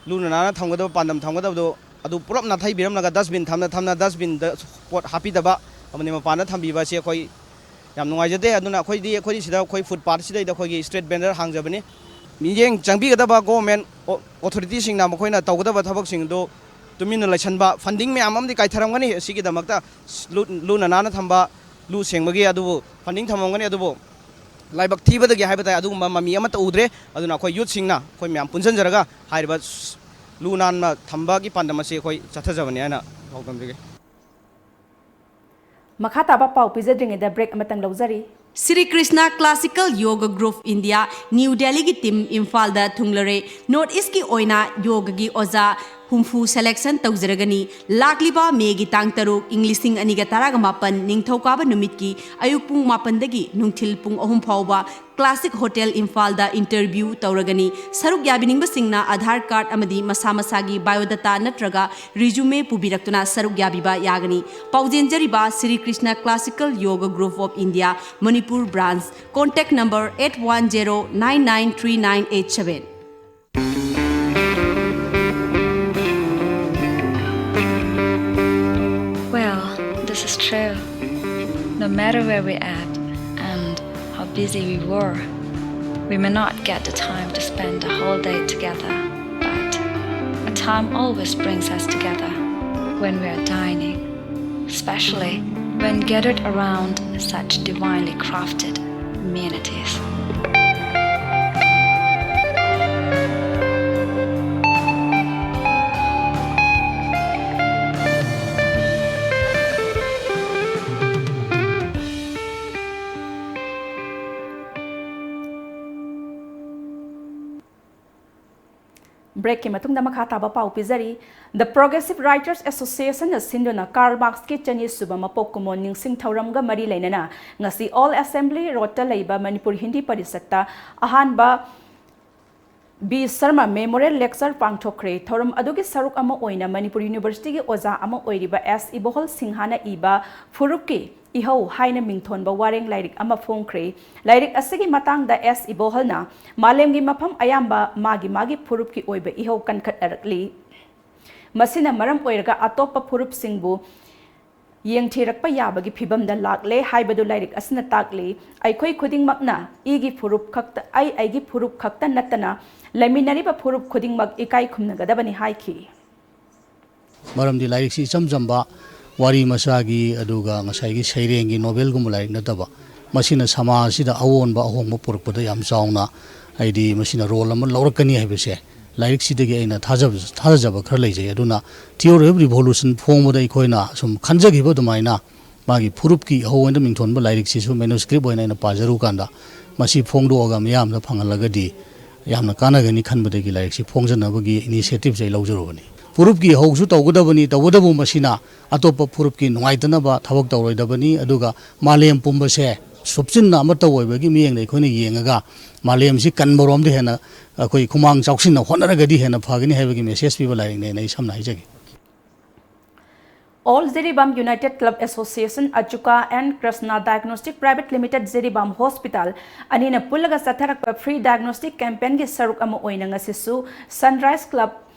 ꯂꯨꯅ ꯅꯥꯟꯅ ꯊꯝꯒꯗꯕ, ꯄꯥꯟꯗꯝ ꯊꯝꯒꯗꯕꯗꯣ ꯑꯗꯨ ꯄꯨꯂꯞ ꯅꯥꯊꯩꯕꯤꯔꯝꯂꯒ dustbin ꯊꯝꯅ ꯊꯝꯅ dustbin ꯗ ꯄꯣꯠ ꯍꯥꯞꯄꯤꯗꯕ ꯑꯃꯗꯤ ꯃꯄꯥꯟꯗ ꯊꯝꯕꯤꯕ ꯑꯁꯤ ꯑꯩꯈꯣꯏ ꯌꯥꯝ ꯅꯨꯡꯉꯥꯏꯖꯗꯦ꯫ ꯑꯗꯨꯅ ꯑꯩꯈꯣꯏꯗꯤ, ꯑꯩꯈꯣꯏꯗꯤ ꯁꯤꯗ ꯑꯩꯈꯣꯏ footpath ꯁꯤꯗꯩꯗ ꯑꯩꯈꯣꯏꯒꯤ street vendor ꯍꯥꯡꯖꯕꯅꯤ꯫ ꯃꯤꯠꯌꯦꯡ ꯆꯪꯕꯤꯒꯗꯕ government ꯑꯣ-, authority ꯁꯤꯡꯅ ꯃꯈꯣꯏꯅ ꯇꯧꯒꯗꯕ ꯊꯕꯛꯁꯤꯡ ꯑꯗꯨ ꯇꯨꯃꯤꯟꯅ ꯂꯩꯁꯟꯕ, funding ꯃꯌꯥꯝ ꯑꯃꯗꯤ ꯀꯥꯏꯊꯔꯝꯒꯅꯤ꯫ ꯑꯁꯤꯒꯤꯗꯃꯛꯇ ꯂꯨ-, ꯂꯨꯅ ꯅꯥꯟꯅ ꯊꯝꯕ, ꯂꯨ ꯁꯦꯡꯕꯒꯤ ꯑꯗꯨꯕꯨ funding ꯊꯝꯃꯝꯒꯅꯤ, ꯑꯗꯨꯕꯨ ꯂꯥꯏꯕꯛ ꯊꯤꯕꯗꯒꯤ ꯍꯥꯏꯕ ꯇꯥꯏ, ꯑꯗꯨꯒꯨꯝꯕ ꯃꯃꯤ ꯑꯃꯠꯇ ꯎꯗ꯭ꯔꯦ꯫ ꯑꯗꯨꯅ ꯑꯩꯈꯣꯏ youth ꯁꯤꯡꯅ ꯑꯩꯈꯣꯏ ꯃꯌꯥꯝ ꯄꯨꯟꯁꯤꯟꯖꯔꯒ ꯍꯥꯏꯔꯤꯕ ꯂꯨ ꯅꯥꯟꯅ ꯊꯝꯕꯒꯤ ꯄꯥꯟꯗꯝ ꯑꯁꯤ ꯑꯩꯈꯣꯏ ꯆꯠꯊꯖꯕꯅꯤ ꯍꯥꯏꯅ ꯄꯥꯎꯗꯝꯖꯒꯦ꯫ ꯃꯈꯥ ꯇꯥꯕ ꯄꯥꯎ ꯄꯤꯖꯗ꯭ꯔꯤꯉꯩꯗ break ꯑꯃꯇꯪ ꯂꯧꯖꯔꯤ꯫ Sri Krishna Classical Yoga Group India, New Delhi ꯒꯤ team ꯏꯝꯐꯥꯜꯗ ꯊꯨꯡꯂꯔꯦ꯫ North East ꯀꯤ ꯑꯣꯏꯅ ꯌꯣꯒꯒꯤ ꯑꯣꯖꯥ ꯍꯨꯝꯐꯨ selection ꯇꯧꯖꯔꯒꯅꯤ꯫ ꯂꯥꯛꯂꯤꯕ ꯃꯦꯒꯤ ꯇꯥꯡ ꯇꯔꯨꯛ, ꯏꯪ ꯂꯤꯁꯤꯡ ꯑꯅꯤꯒ ꯇꯔꯥꯃꯥꯄꯟ, ꯅꯤꯡꯊꯧꯀꯥꯕ ꯅꯨꯃꯤꯠꯀꯤ ꯑꯌꯨꯛ ꯄꯨꯡ ꯃꯥꯄꯟꯗꯒꯤ ꯅꯨꯡꯊꯤꯜ ꯄꯨꯡ ꯑꯍꯨꯝ ꯐꯥꯎꯕ Classic Hotel ꯏꯝꯐꯥꯜꯗ interview ꯇꯧꯔꯒꯅꯤ꯫ ꯁꯔꯨꯛ ꯌꯥꯕꯤꯅꯤꯡꯕꯁꯤꯡꯅ Aadhaar card ꯑꯃꯗꯤ ꯃꯁꯥ ꯃꯁꯥꯒꯤ biodata ꯅꯠꯇ꯭ꯔꯒ resume ꯄꯨꯕꯤꯔꯛꯇꯨꯅ ꯁꯔꯨꯛ ꯌꯥꯕꯤꯕ ꯌꯥꯒꯅꯤ꯫ ꯄꯥꯎꯖꯦꯟꯖꯔꯤꯕ Sri Krishna Classical Yoga Group of India, Manipur Branch, contact number eight one zero nine nine three nine eight seven. Well, this is true. No matter where we at and how busy we were, we may not get the time to spend the whole day together, but a time always brings us together when we are dining, especially when gathered around such divinely crafted amenities. Breakꯀꯤ ꯃꯇꯨꯡꯗ ꯃꯈꯥ ꯇꯥꯕ ꯄꯥꯎ ꯄꯤꯖꯔꯤ꯫ The Progressive Writers Associationꯅ ꯁꯤꯟꯗꯨꯅ Karl Marxꯀꯤ ꯆꯅꯤ ꯁꯨꯕ ꯃꯄꯣꯛ ꯀꯨꯝꯑꯣꯟ ꯅꯤꯡꯁꯤꯡ ꯊꯧꯔꯝꯒ ꯃꯔꯤ ꯂꯩꯅꯅ ꯉꯁꯤ Old Assembly Roadꯇ ꯂꯩꯕ ꯃꯅꯤꯄꯨꯔ ꯍꯤꯟꯗꯤ ꯄꯔꯤꯁꯠꯇ ꯑꯍꯥꯟꯕ ꯕꯤ ꯁꯔꯃ Memorial Lecture ꯄꯥꯡꯊꯣꯛꯈ꯭ꯔꯦ꯫ ꯊꯧꯔꯝ ꯑꯗꯨꯒꯤ ꯁꯔꯨꯛ ꯑꯃ ꯑꯣꯏꯅ ꯃꯅꯤꯄꯨꯔ Universityꯒꯤ ꯑꯣꯖꯥ ꯑꯃ ꯑꯣꯏꯔꯤꯕ ꯑꯦꯁ ꯏꯕꯣꯍꯜ ꯁꯤꯡꯍꯅ ꯏꯕ ꯐꯨꯔꯨꯞꯀꯤ ꯏꯍꯧ ꯍꯥꯏꯅ ꯃꯤꯡꯊꯣꯟꯕ ꯋꯥꯔꯦꯡ ꯂꯥꯏꯔꯤꯛ ꯑꯃ ꯐꯣꯡꯈ꯭ꯔꯦ꯫ ꯂꯥꯏꯔꯤꯛ ꯑꯁꯤꯒꯤ ꯃꯇꯥꯡꯗ ꯑꯦꯁ ꯏꯕꯣꯍꯜꯅ, "ꯃꯥꯂꯦꯝꯒꯤ ꯃꯐꯝ ꯑꯌꯥꯝꯕ ꯃꯥꯒꯤ ꯃꯥꯒꯤ ꯐꯨꯔꯨꯞꯀꯤ ꯑꯣꯏꯕ ꯏꯍꯧ ꯀꯟꯈꯠꯅꯔꯛꯂꯤ꯫ ꯃꯁꯤꯅ ꯃꯔꯝ ꯑꯣꯏꯔꯒ ꯑꯇꯣꯞꯄ ꯐꯨꯔꯨꯞꯁꯤꯡꯕꯨ ꯌꯦꯡꯊꯤꯔꯛꯄ ꯌꯥꯕꯒꯤ ꯐꯤꯚꯝꯗ ꯂꯥꯛꯂꯦ ꯍꯥꯏꯕꯗꯨ ꯂꯥꯏꯔꯤꯛ ꯑꯁꯤꯅ ꯇꯥꯛꯂꯤ꯫ ꯑꯩꯈꯣꯏ ꯈꯨꯗꯤꯡꯃꯛꯅ ꯏꯒꯤ ꯐꯨꯔꯨꯞ ꯈꯛꯇ, ꯑꯩ ꯑꯩꯒꯤ ꯐꯨꯔꯨꯞ ꯈꯛꯇ ꯅꯠꯇꯅ ꯂꯩꯃꯤꯟꯅꯔꯤꯕ ꯐꯨꯔꯨꯞ ꯈꯨꯗꯤꯡꯃꯛ ꯏꯀꯥꯏ ꯈꯨꯝꯅꯒꯗꯕꯅꯤ" ꯍꯥꯏꯈꯤ꯫ ꯃꯔꯝꯗꯤ ꯂꯥꯏꯔꯤꯛꯁꯤ ꯏꯆꯝ ꯆꯝꯕ ꯋꯥꯔꯤ ꯃꯆꯥꯒꯤ, ꯑꯗꯨꯒ ꯉꯁꯥꯏꯒꯤ ꯁꯩꯔꯦꯡꯒꯤ novelꯒꯨꯝꯕ ꯂꯥꯏꯔꯤꯛ ꯅꯠꯇꯕ, ꯃꯁꯤꯅ ꯁꯃꯥꯖ ꯑꯁꯤꯗ ꯑꯑꯣꯟꯕ ꯑꯍꯣꯡꯕ ꯄꯨꯔꯛꯄꯗ ꯌꯥꯝ ꯆꯥꯎꯅ, ꯍꯥꯏꯗꯤ, ꯃꯁꯤꯅ role ꯑꯃ ꯂꯧꯔꯛꯀꯅꯤ ꯍꯥꯏꯕꯁꯦ ꯂꯥꯏꯔꯤꯛꯁꯤꯗꯒꯤ ꯑꯩꯅ ꯊꯥꯖꯕ, ꯊꯥꯖꯖꯕ ꯈꯔ ꯂꯩꯖꯩ꯫ ꯑꯗꯨꯅ Theory of Revolution ꯐꯣꯡꯕꯗ ꯑꯩꯈꯣꯏꯅ ꯁꯨꯝ ꯈꯟꯖꯈꯤꯕ ꯑꯗꯨꯃꯥꯏꯅ ꯃꯥꯒꯤ ꯐꯨꯔꯨꯞꯀꯤ ꯏꯍꯧ ꯑꯣꯏꯅ ꯃꯤꯡꯊꯣꯟꯕ ꯂꯥꯏꯔꯤꯛꯁꯤꯁꯨ manuscript ꯑꯣꯏꯅ ꯑꯩꯅ ꯄꯥꯖꯔꯨꯀꯥꯟꯗ, ꯃꯁꯤ ꯐꯣꯡꯗꯣꯛꯑꯒ ꯃꯤꯌꯥꯝꯗ ꯐꯪꯍꯜꯂꯒꯗꯤ ꯌꯥꯝꯅ ꯀꯥꯟꯅꯒꯅꯤ ꯈꯟꯕꯗꯒꯤ ꯂꯥꯏꯔꯤꯛꯁꯤ ꯐꯣꯡꯖꯅꯕꯒꯤ initiativeꯁꯦ ꯑꯩ ꯂꯧꯖꯔꯨꯕꯅꯤ꯫ ꯐꯨꯔꯨꯞꯀꯤ ꯍꯧꯁꯨ ꯇꯧꯒꯗꯕꯅꯤ, ꯇꯧꯕꯇꯕꯨ ꯃꯁꯤꯅ ꯑꯇꯣꯞꯄ ꯐꯨꯔꯨꯞꯀꯤ ꯅꯨꯡꯉꯥꯏꯇꯅꯕ ꯊꯕꯛ ꯇꯧꯔꯣꯏꯗꯕꯅꯤ꯫ ꯑꯗꯨꯒ ꯃꯥꯂꯦꯝ ꯄꯨꯝꯕꯁꯦ ꯁꯨꯞꯆꯤꯟꯅ ꯑꯃꯠꯇ ꯑꯣꯏꯕꯒꯤ ꯃꯤꯠꯌꯦꯡꯗ ꯑꯩꯈꯣꯏꯅ ꯌꯦꯡꯉꯒ ꯃꯥꯂꯦꯝꯁꯤ ꯀꯟꯕꯔꯣꯝꯗ ꯍꯦꯟꯅ ꯑꯩꯈꯣꯏ ꯈꯨꯃꯥꯡ ꯆꯥꯎꯁꯤꯟꯅ ꯍꯣꯠꯅꯔꯒꯗꯤ ꯍꯦꯟꯅ ꯐꯒꯅꯤ ꯍꯥꯏꯕꯒꯤ message ꯄꯤꯕ ꯂꯥꯏꯔꯤꯛꯅꯦꯅ ꯑꯩ ꯁꯝꯅ ꯍꯥꯏꯖꯒꯦ꯫ All Jiribam United Club Association, ꯑꯖꯨꯀꯥ and Krishna Diagnostic Private Limited Jiribam Hospital ꯑꯅꯤꯅ ꯄꯨꯜꯂꯒ ꯆꯠꯊꯔꯛꯄ free diagnostic campaignꯒꯤ ꯁꯔꯨꯛ ꯑꯃ ꯑꯣꯏꯅ ꯉꯁꯤꯁꯨ Sunrise Club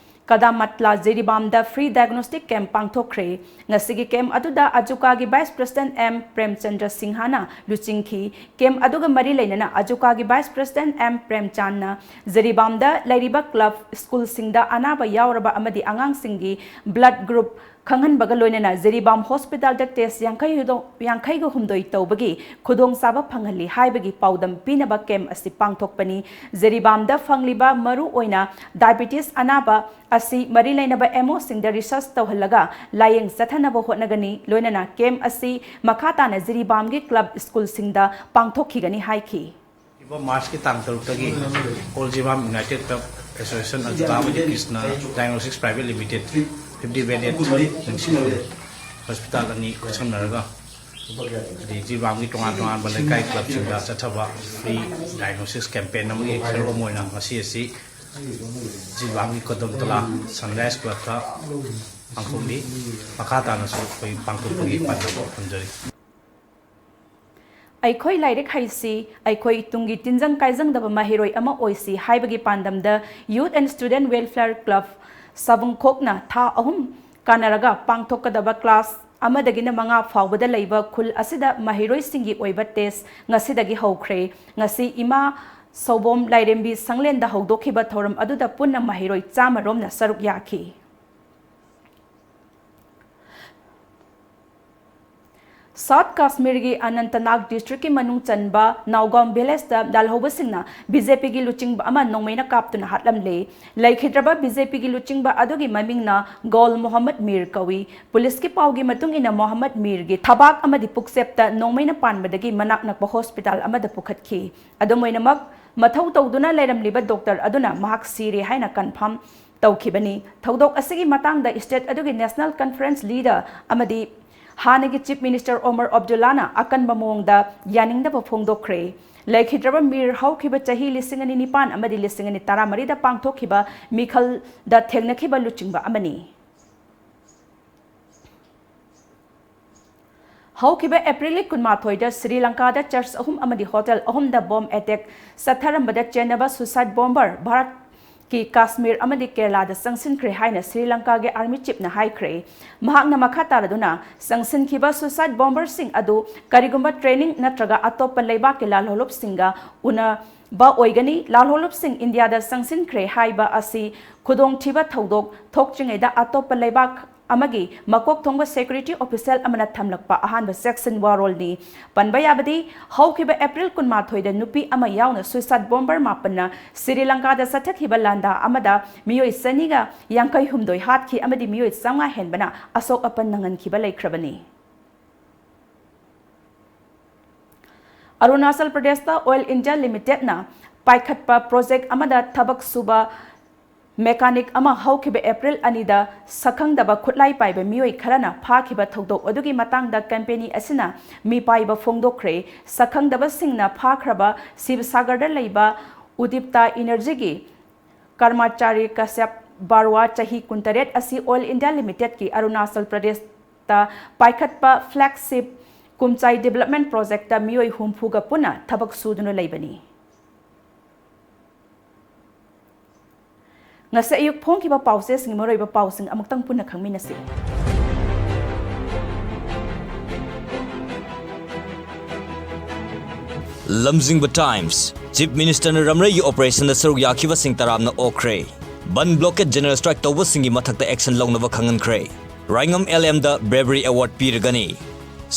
ꯀꯗꯥꯃꯠꯂꯥ ꯖꯤꯔꯤꯕꯥꯝꯗ free diagnostic camp ꯄꯥꯡꯊꯣꯛꯈ꯭ꯔꯦ꯫ ꯉꯁꯤꯒꯤ camp ꯑꯗꯨꯗ ꯑꯖꯨꯀꯥꯒꯤ Vice President ꯑꯦꯝ ꯄ꯭ꯔꯦꯝꯆꯟꯗ꯭ꯔ ꯁꯤꯡꯍꯅ ꯂꯨꯆꯤꯡꯈꯤ꯫ Camp ꯑꯗꯨꯒ ꯃꯔꯤ ꯂꯩꯅꯅ ꯑꯖꯨꯀꯥꯒꯤ Vice President ꯑꯦꯝ ꯄ꯭ꯔꯦꯝꯆꯥꯟꯅ ꯖꯤꯔꯤꯕꯥꯝꯗ ꯂꯩꯔꯤꯕ club, schoolꯁꯤꯡꯗ ꯑꯅꯥꯕ ꯌꯥꯎꯔꯕ ꯑꯃꯗꯤ ꯑꯉꯥꯡꯁꯤꯡꯒꯤ blood group ꯈꯪꯍꯟꯕꯒ ꯂꯣꯏꯅꯅ ꯖꯤꯔꯤꯕꯥꯝ hospitalꯗ test ꯌꯥꯡꯈꯩ ꯍꯨꯗꯣ-, ꯌꯥꯡꯈꯩꯒ ꯍꯨꯝꯗꯣꯏ ꯇꯧꯕꯒꯤ ꯈꯨꯗꯣꯡꯆꯥꯕ ꯐꯪꯍꯜꯂꯤ ꯍꯥꯏꯕꯒꯤ ꯄꯥꯎꯗꯝ ꯄꯤꯅꯕ camp ꯑꯁꯤ ꯄꯥꯡꯊꯣꯛꯄꯅꯤ꯫ ꯖꯤꯔꯤꯕꯥꯝꯗ ꯐꯪꯂꯤꯕ ꯃꯔꯨ ꯑꯣꯏꯅ diabetes ꯑꯅꯥꯕ ꯑꯁꯤ ꯃꯔꯤ ꯂꯩꯅꯕ ꯑꯦꯝ ꯑꯣꯁꯤꯡꯗ research ꯇꯧꯍꯜꯂꯒ ꯂꯥꯌꯦꯡ ꯆꯠꯊꯅꯕ ꯍꯣꯠꯅꯒꯅꯤ꯫ ꯂꯣꯏꯅꯅ camp ꯑꯁꯤ ꯃꯈꯥ ꯇꯥꯅ ꯖꯤꯔꯤꯕꯥꯝꯒꯤ club, schoolꯁꯤꯡꯗ ꯄꯥꯡꯊꯣꯛꯈꯤꯒꯅꯤ ꯍꯥꯏꯈꯤ꯫ ꯂꯥꯛꯂꯤꯕ Marchꯀꯤ ꯇꯥꯡ ꯇꯔꯨꯛꯇꯒꯤ All Jiribam United Club Association ꯑꯗꯨ ꯇꯥꯕꯗꯤ Krishna Diagnostics Private Limited, fifty bedded hospital ꯑꯅꯤ ꯈꯨꯠꯁꯝꯅꯔꯒ, ꯑꯗꯩ ꯖꯤꯔꯤꯕꯥꯝꯒꯤ ꯇꯣꯉꯥꯟ ꯇꯣꯉꯥꯟꯕ ꯂꯩꯀꯥꯏ clubꯁꯤꯡꯗ ꯆꯠꯊꯕ free diagnosis campaign ꯑꯃꯒꯤ ꯁꯔꯨꯛ ꯑꯃ ꯑꯣꯏꯅ ꯉꯁꯤ ꯑꯁꯤ ꯖꯤꯔꯤꯕꯥꯝꯒꯤ ꯀꯗꯝꯇꯂꯥ Sunrise Clubꯇ ꯄꯥꯡꯊꯣꯛꯂꯤ꯫ ꯃꯈꯥ ꯇꯥꯅꯁꯨ ꯑꯩꯈꯣꯏ ꯄꯥꯡꯊꯣꯛꯄꯒꯤ ꯄꯥꯟꯗꯝ ꯊꯝꯖꯔꯤ꯫ ꯑꯩꯈꯣꯏ ꯂꯥꯏꯔꯤꯛ ꯍꯩꯁꯤ, ꯑꯩꯈꯣꯏ ꯇꯨꯡꯒꯤ ꯇꯤꯟꯖꯪ ꯀꯥꯏꯖꯪꯗꯕ ꯃꯍꯩꯔꯣꯏ ꯑꯃ ꯑꯣꯏꯁꯤ ꯍꯥꯏꯕꯒꯤ ꯄꯥꯟꯗꯝꯗ Youth and Student Welfare Club ꯁꯥꯕꯨꯡꯈꯣꯛꯅ ꯊꯥ ꯑꯍꯨꯝ ꯀꯥꯟꯅꯔꯒ ꯄꯥꯡꯊꯣꯛꯀꯗꯕ class ꯑꯃꯗꯒꯤꯅ ꯃꯉꯥ ꯐꯥꯎꯕꯗ ꯂꯩꯕ ꯈꯨꯜ ꯑꯁꯤꯗ ꯃꯍꯩꯔꯣꯏꯁꯤꯡꯒꯤ ꯑꯣꯏꯕ test ꯉꯁꯤꯗꯒꯤ ꯍꯧꯈ꯭ꯔꯦ꯫ ꯉꯁꯤ ꯏꯃꯥ ꯁꯧꯕꯣꯝ ꯂꯥꯏꯔꯦꯝꯕꯤ ꯁꯪꯂꯦꯟꯗ ꯍꯧꯗꯣꯛꯈꯤꯕ ꯊꯧꯔꯝ ꯑꯗꯨꯗ ꯄꯨꯟꯅ ꯃꯍꯩꯔꯣꯏ ꯆꯥꯝꯃ ꯔꯣꯝꯅ ꯁꯔꯨꯛ ꯌꯥꯈꯤ꯫ South Kashmirꯒꯤ ꯑꯅꯟꯇꯅꯥꯒ districtꯀꯤ ꯃꯅꯨꯡ ꯆꯟꯕ ꯅꯥꯎꯒꯥꯝ villageꯇ ꯂꯥꯜꯍꯧꯕꯁꯤꯡꯅ BJPꯒꯤ ꯂꯨꯆꯤꯡꯕ ꯑꯃ ꯅꯣꯡꯃꯩꯅ ꯀꯥꯞꯇꯨꯅ ꯍꯥꯠꯂꯝꯂꯦ꯫ ꯂꯩꯈꯤꯗ꯭ꯔꯕ BJPꯒꯤ ꯂꯨꯆꯤꯡꯕ ꯑꯗꯨꯒꯤ ꯃꯃꯤꯡꯅ ꯒꯣꯜ ꯃꯣꯍꯝꯃꯗ ꯃꯤꯔ ꯀꯧꯏ꯫ ꯄꯨꯂꯤꯁꯀꯤ ꯄꯥꯎꯒꯤ ꯃꯇꯨꯡ ꯏꯟꯅ ꯃꯣꯍꯝꯃꯗ ꯃꯤꯔꯒꯤ ꯊꯕꯥꯛ ꯑꯃꯗꯤ ꯄꯨꯛꯆꯦꯞꯇ ꯅꯣꯡꯃꯩꯅ ꯄꯥꯟꯕꯗꯒꯤ ꯃꯅꯥꯛ ꯅꯛꯄ hospital ꯑꯃꯗ ꯄꯨꯈꯠꯈꯤ꯫ ꯑꯗꯨꯝ ꯑꯣꯏꯅꯃꯛ, ꯃꯊꯧ ꯇꯧꯗꯨꯅ ꯂꯩꯔꯝꯂꯤꯕ doctor ꯑꯗꯨꯅ ꯃꯍꯥꯛ ꯁꯤꯔꯦ ꯍꯥꯏꯅ confirm ꯇꯧꯈꯤꯕꯅꯤ꯫ ꯊꯧꯗꯣꯛ ꯑꯁꯤꯒꯤ ꯃꯇꯥꯡꯗ state ꯑꯗꯨꯒꯤ National Conference leader ꯑꯃꯗꯤ ꯍꯥꯟꯅꯒꯤ Chief Minister ꯑꯣꯃꯔ ꯑꯕꯗꯨꯜꯂꯥꯅ ꯑꯀꯟꯕ ꯃꯑꯣꯡꯗ ꯌꯥꯅꯤꯡꯗꯕ ꯐꯣꯡꯗꯣꯛꯈ꯭ꯔꯦ꯫ ꯂꯩꯈꯤꯗ꯭ꯔꯕ ꯃꯤꯔ ꯍꯧꯈꯤꯕ ꯆꯍꯤ ꯂꯤꯁꯤꯡ ꯑꯅꯤ ꯅꯤꯄꯥꯟ ꯑꯃꯗꯤ ꯂꯤꯁꯤꯡ ꯑꯅꯤ ꯇꯔꯥꯃꯔꯤꯗ ꯄꯥꯡꯊꯣꯛꯈꯤꯕ ꯃꯤꯈꯜꯗ ꯊꯦꯡꯅꯈꯤꯕ ꯂꯨꯆꯤꯡꯕ ꯑꯃꯅꯤ꯫ ꯍꯧꯈꯤꯕ ꯑꯦꯄ꯭ꯔꯤꯜ ꯀꯨꯟꯃꯥꯊꯣꯏꯗ ꯁ꯭ꯔꯤ ꯂꯪꯀꯥꯗ church ꯑꯍꯨꯝ ꯑꯃꯗꯤ hotel ꯑꯍꯨꯝꯗ bomb attack ꯆꯠꯊꯔꯝꯕꯗ ꯆꯦꯟꯅꯕ suicide bomber ꯚꯥꯔꯠꯀꯤ ꯀꯥꯁꯃꯤꯔ ꯑꯃꯗꯤ ꯀꯦꯔꯂꯥꯗ ꯆꯪꯁꯤꯟꯈ꯭ꯔꯦ ꯍꯥꯏꯅ ꯁ꯭ꯔꯤ ꯂꯪꯀꯥꯒꯤ army chiefꯅ ꯍꯥꯏꯈ꯭ꯔꯦ꯫ ꯃꯍꯥꯛꯅ ꯃꯈꯥ ꯇꯥꯔꯗꯨꯅ, ꯆꯪꯁꯤꯟꯈꯤꯕ suicide bomberꯁꯤꯡ ꯑꯗꯨ ꯀꯔꯤꯒꯨꯝꯕ training ꯅꯠꯇ꯭ꯔꯒ ꯑꯇꯣꯞꯄ ꯂꯩꯕꯥꯛꯀꯤ ꯂꯥꯜꯍꯧꯂꯨꯞꯁꯤꯡꯒ ꯎꯅꯕ ꯑꯣꯏꯒꯅꯤ꯫ ꯂꯥꯜꯍꯧꯂꯨꯞꯁꯤꯡ ꯏꯟꯗꯤꯌꯥꯗ ꯆꯪꯁꯤꯟꯈ꯭ꯔꯦ ꯍꯥꯏꯕ ꯑꯁꯤ ꯈꯨꯗꯣꯡꯊꯤꯕ ꯊꯧꯗꯣꯛ ꯊꯣꯛꯇ꯭ꯔꯤꯉꯩꯗ ꯑꯇꯣꯞꯄ ꯂꯩꯕꯥꯛ ꯑꯃꯒꯤ ꯃꯀꯣꯛ ꯊꯣꯡꯕ security official ꯑꯃꯅ ꯊꯝꯂꯛꯄ ꯑꯍꯥꯟꯕ ꯆꯦꯛꯁꯤꯟ ꯋꯥꯔꯣꯜꯅꯤ꯫ ꯄꯟꯕ ꯌꯥꯕꯗꯤ, ꯍꯧꯈꯤꯕ ꯑꯦꯄ꯭ꯔꯤꯜ ꯀꯨꯟꯃꯥꯊꯣꯏꯗ ꯅꯨꯄꯤ ꯑꯃ ꯌꯥꯎꯅ suicide bomber ꯃꯥꯄꯟꯅ ꯁ꯭ꯔꯤ ꯂꯪꯀꯥꯗ ꯆꯠꯊꯈꯤꯕ ꯂꯥꯟꯗꯥ ꯑꯃꯗ ꯃꯤꯑꯣꯏ ꯆꯅꯤꯒ ꯌꯥꯡꯈꯩ ꯍꯨꯝꯗꯣꯏ ꯍꯥꯠꯈꯤ ꯑꯃꯗꯤ ꯃꯤꯑꯣꯏ ꯆꯥꯝꯃꯉꯥ ꯍꯦꯟꯕꯅ ꯑꯁꯣꯛ ꯑꯄꯟ ꯅꯪꯍꯟꯈꯤꯕ ꯂꯩꯈ꯭ꯔꯕꯅꯤ꯫ ꯑꯔꯨꯅꯥꯆꯜ ꯄ꯭ꯔꯗꯦꯁꯇ Oil India Limitedꯅ ꯄꯥꯏꯈꯠꯄ project ꯑꯃꯗ ꯊꯕꯛ ꯁꯨꯕ mechanic ꯑꯃ ꯍꯧꯈꯤꯕ ꯑꯦꯄ꯭ꯔꯤꯜ ꯑꯅꯤꯗ ꯁꯛꯈꯪꯗꯕ ꯈꯨꯠꯂꯥꯏ ꯄꯥꯏꯕ ꯃꯤꯑꯣꯏ ꯈꯔꯅ ꯐꯥꯈꯤꯕ ꯊꯧꯗꯣꯛ ꯑꯗꯨꯒꯤ ꯃꯇꯥꯡꯗ company ꯑꯁꯤꯅ ꯃꯤꯄꯥꯏꯕ ꯐꯣꯡꯗꯣꯛꯈ꯭ꯔꯦ꯫ ꯁꯛꯈꯪꯗꯕꯁꯤꯡꯅ ꯐꯥꯈ꯭ꯔꯕ ꯁꯤꯕꯁꯥꯒꯔꯗ ꯂꯩꯕ ꯎꯗꯤꯞꯇꯥ Energyꯒꯤ ꯀꯔꯃꯆꯥꯔꯤ ꯀꯁ꯭ꯌꯞ ꯕꯥꯔꯨꯋꯥ, ꯆꯍꯤ ꯀꯨꯟꯇꯔꯦꯠ ꯑꯁꯤ Oil India Limitedꯀꯤ ꯑꯔꯨꯅꯥꯆꯜ ꯄ꯭ꯔꯗꯦꯁꯇ ꯄꯥꯏꯈꯠꯄ flagship ꯀꯨꯝꯆꯥꯏ development projectꯇ ꯃꯤꯑꯣꯏ ꯍꯨꯝꯐꯨꯒ ꯄꯨꯟꯅ ꯊꯕꯛ ꯁꯨꯗꯨꯅ ꯂꯩꯕꯅꯤ꯫ ꯉꯁꯤ ꯑꯌꯨꯛ ꯐꯣꯡꯈꯤꯕ ꯄꯥꯎꯆꯦꯁꯤꯡꯒꯤ ꯃꯔꯨꯑꯣꯏꯕ ꯄꯥꯎꯁꯤꯡ ꯑꯃꯨꯛꯇꯪ ꯄꯨꯟꯅ ꯈꯪꯃꯤꯟꯅꯁꯤ꯫ ꯂꯝꯖꯤꯡꯕ Times꯫ Chief Ministerꯅ ꯔꯝꯔꯩꯒꯤ operationꯗ ꯁꯔꯨꯛ ꯌꯥꯈꯤꯕꯁꯤꯡ ꯇꯔꯥꯝꯅ ꯑꯣꯛꯈ꯭ꯔꯦ꯫ ꯕꯟ blockade general strike ꯇꯧꯕꯁꯤꯡꯒꯤ ꯃꯊꯛꯇ action ꯂꯧꯅꯕ ꯈꯪꯍꯟꯈ꯭ꯔꯦ꯫ ꯔꯥꯏꯉꯝ LMꯗ Bravery Award ꯄꯤꯔꯒꯅꯤ꯫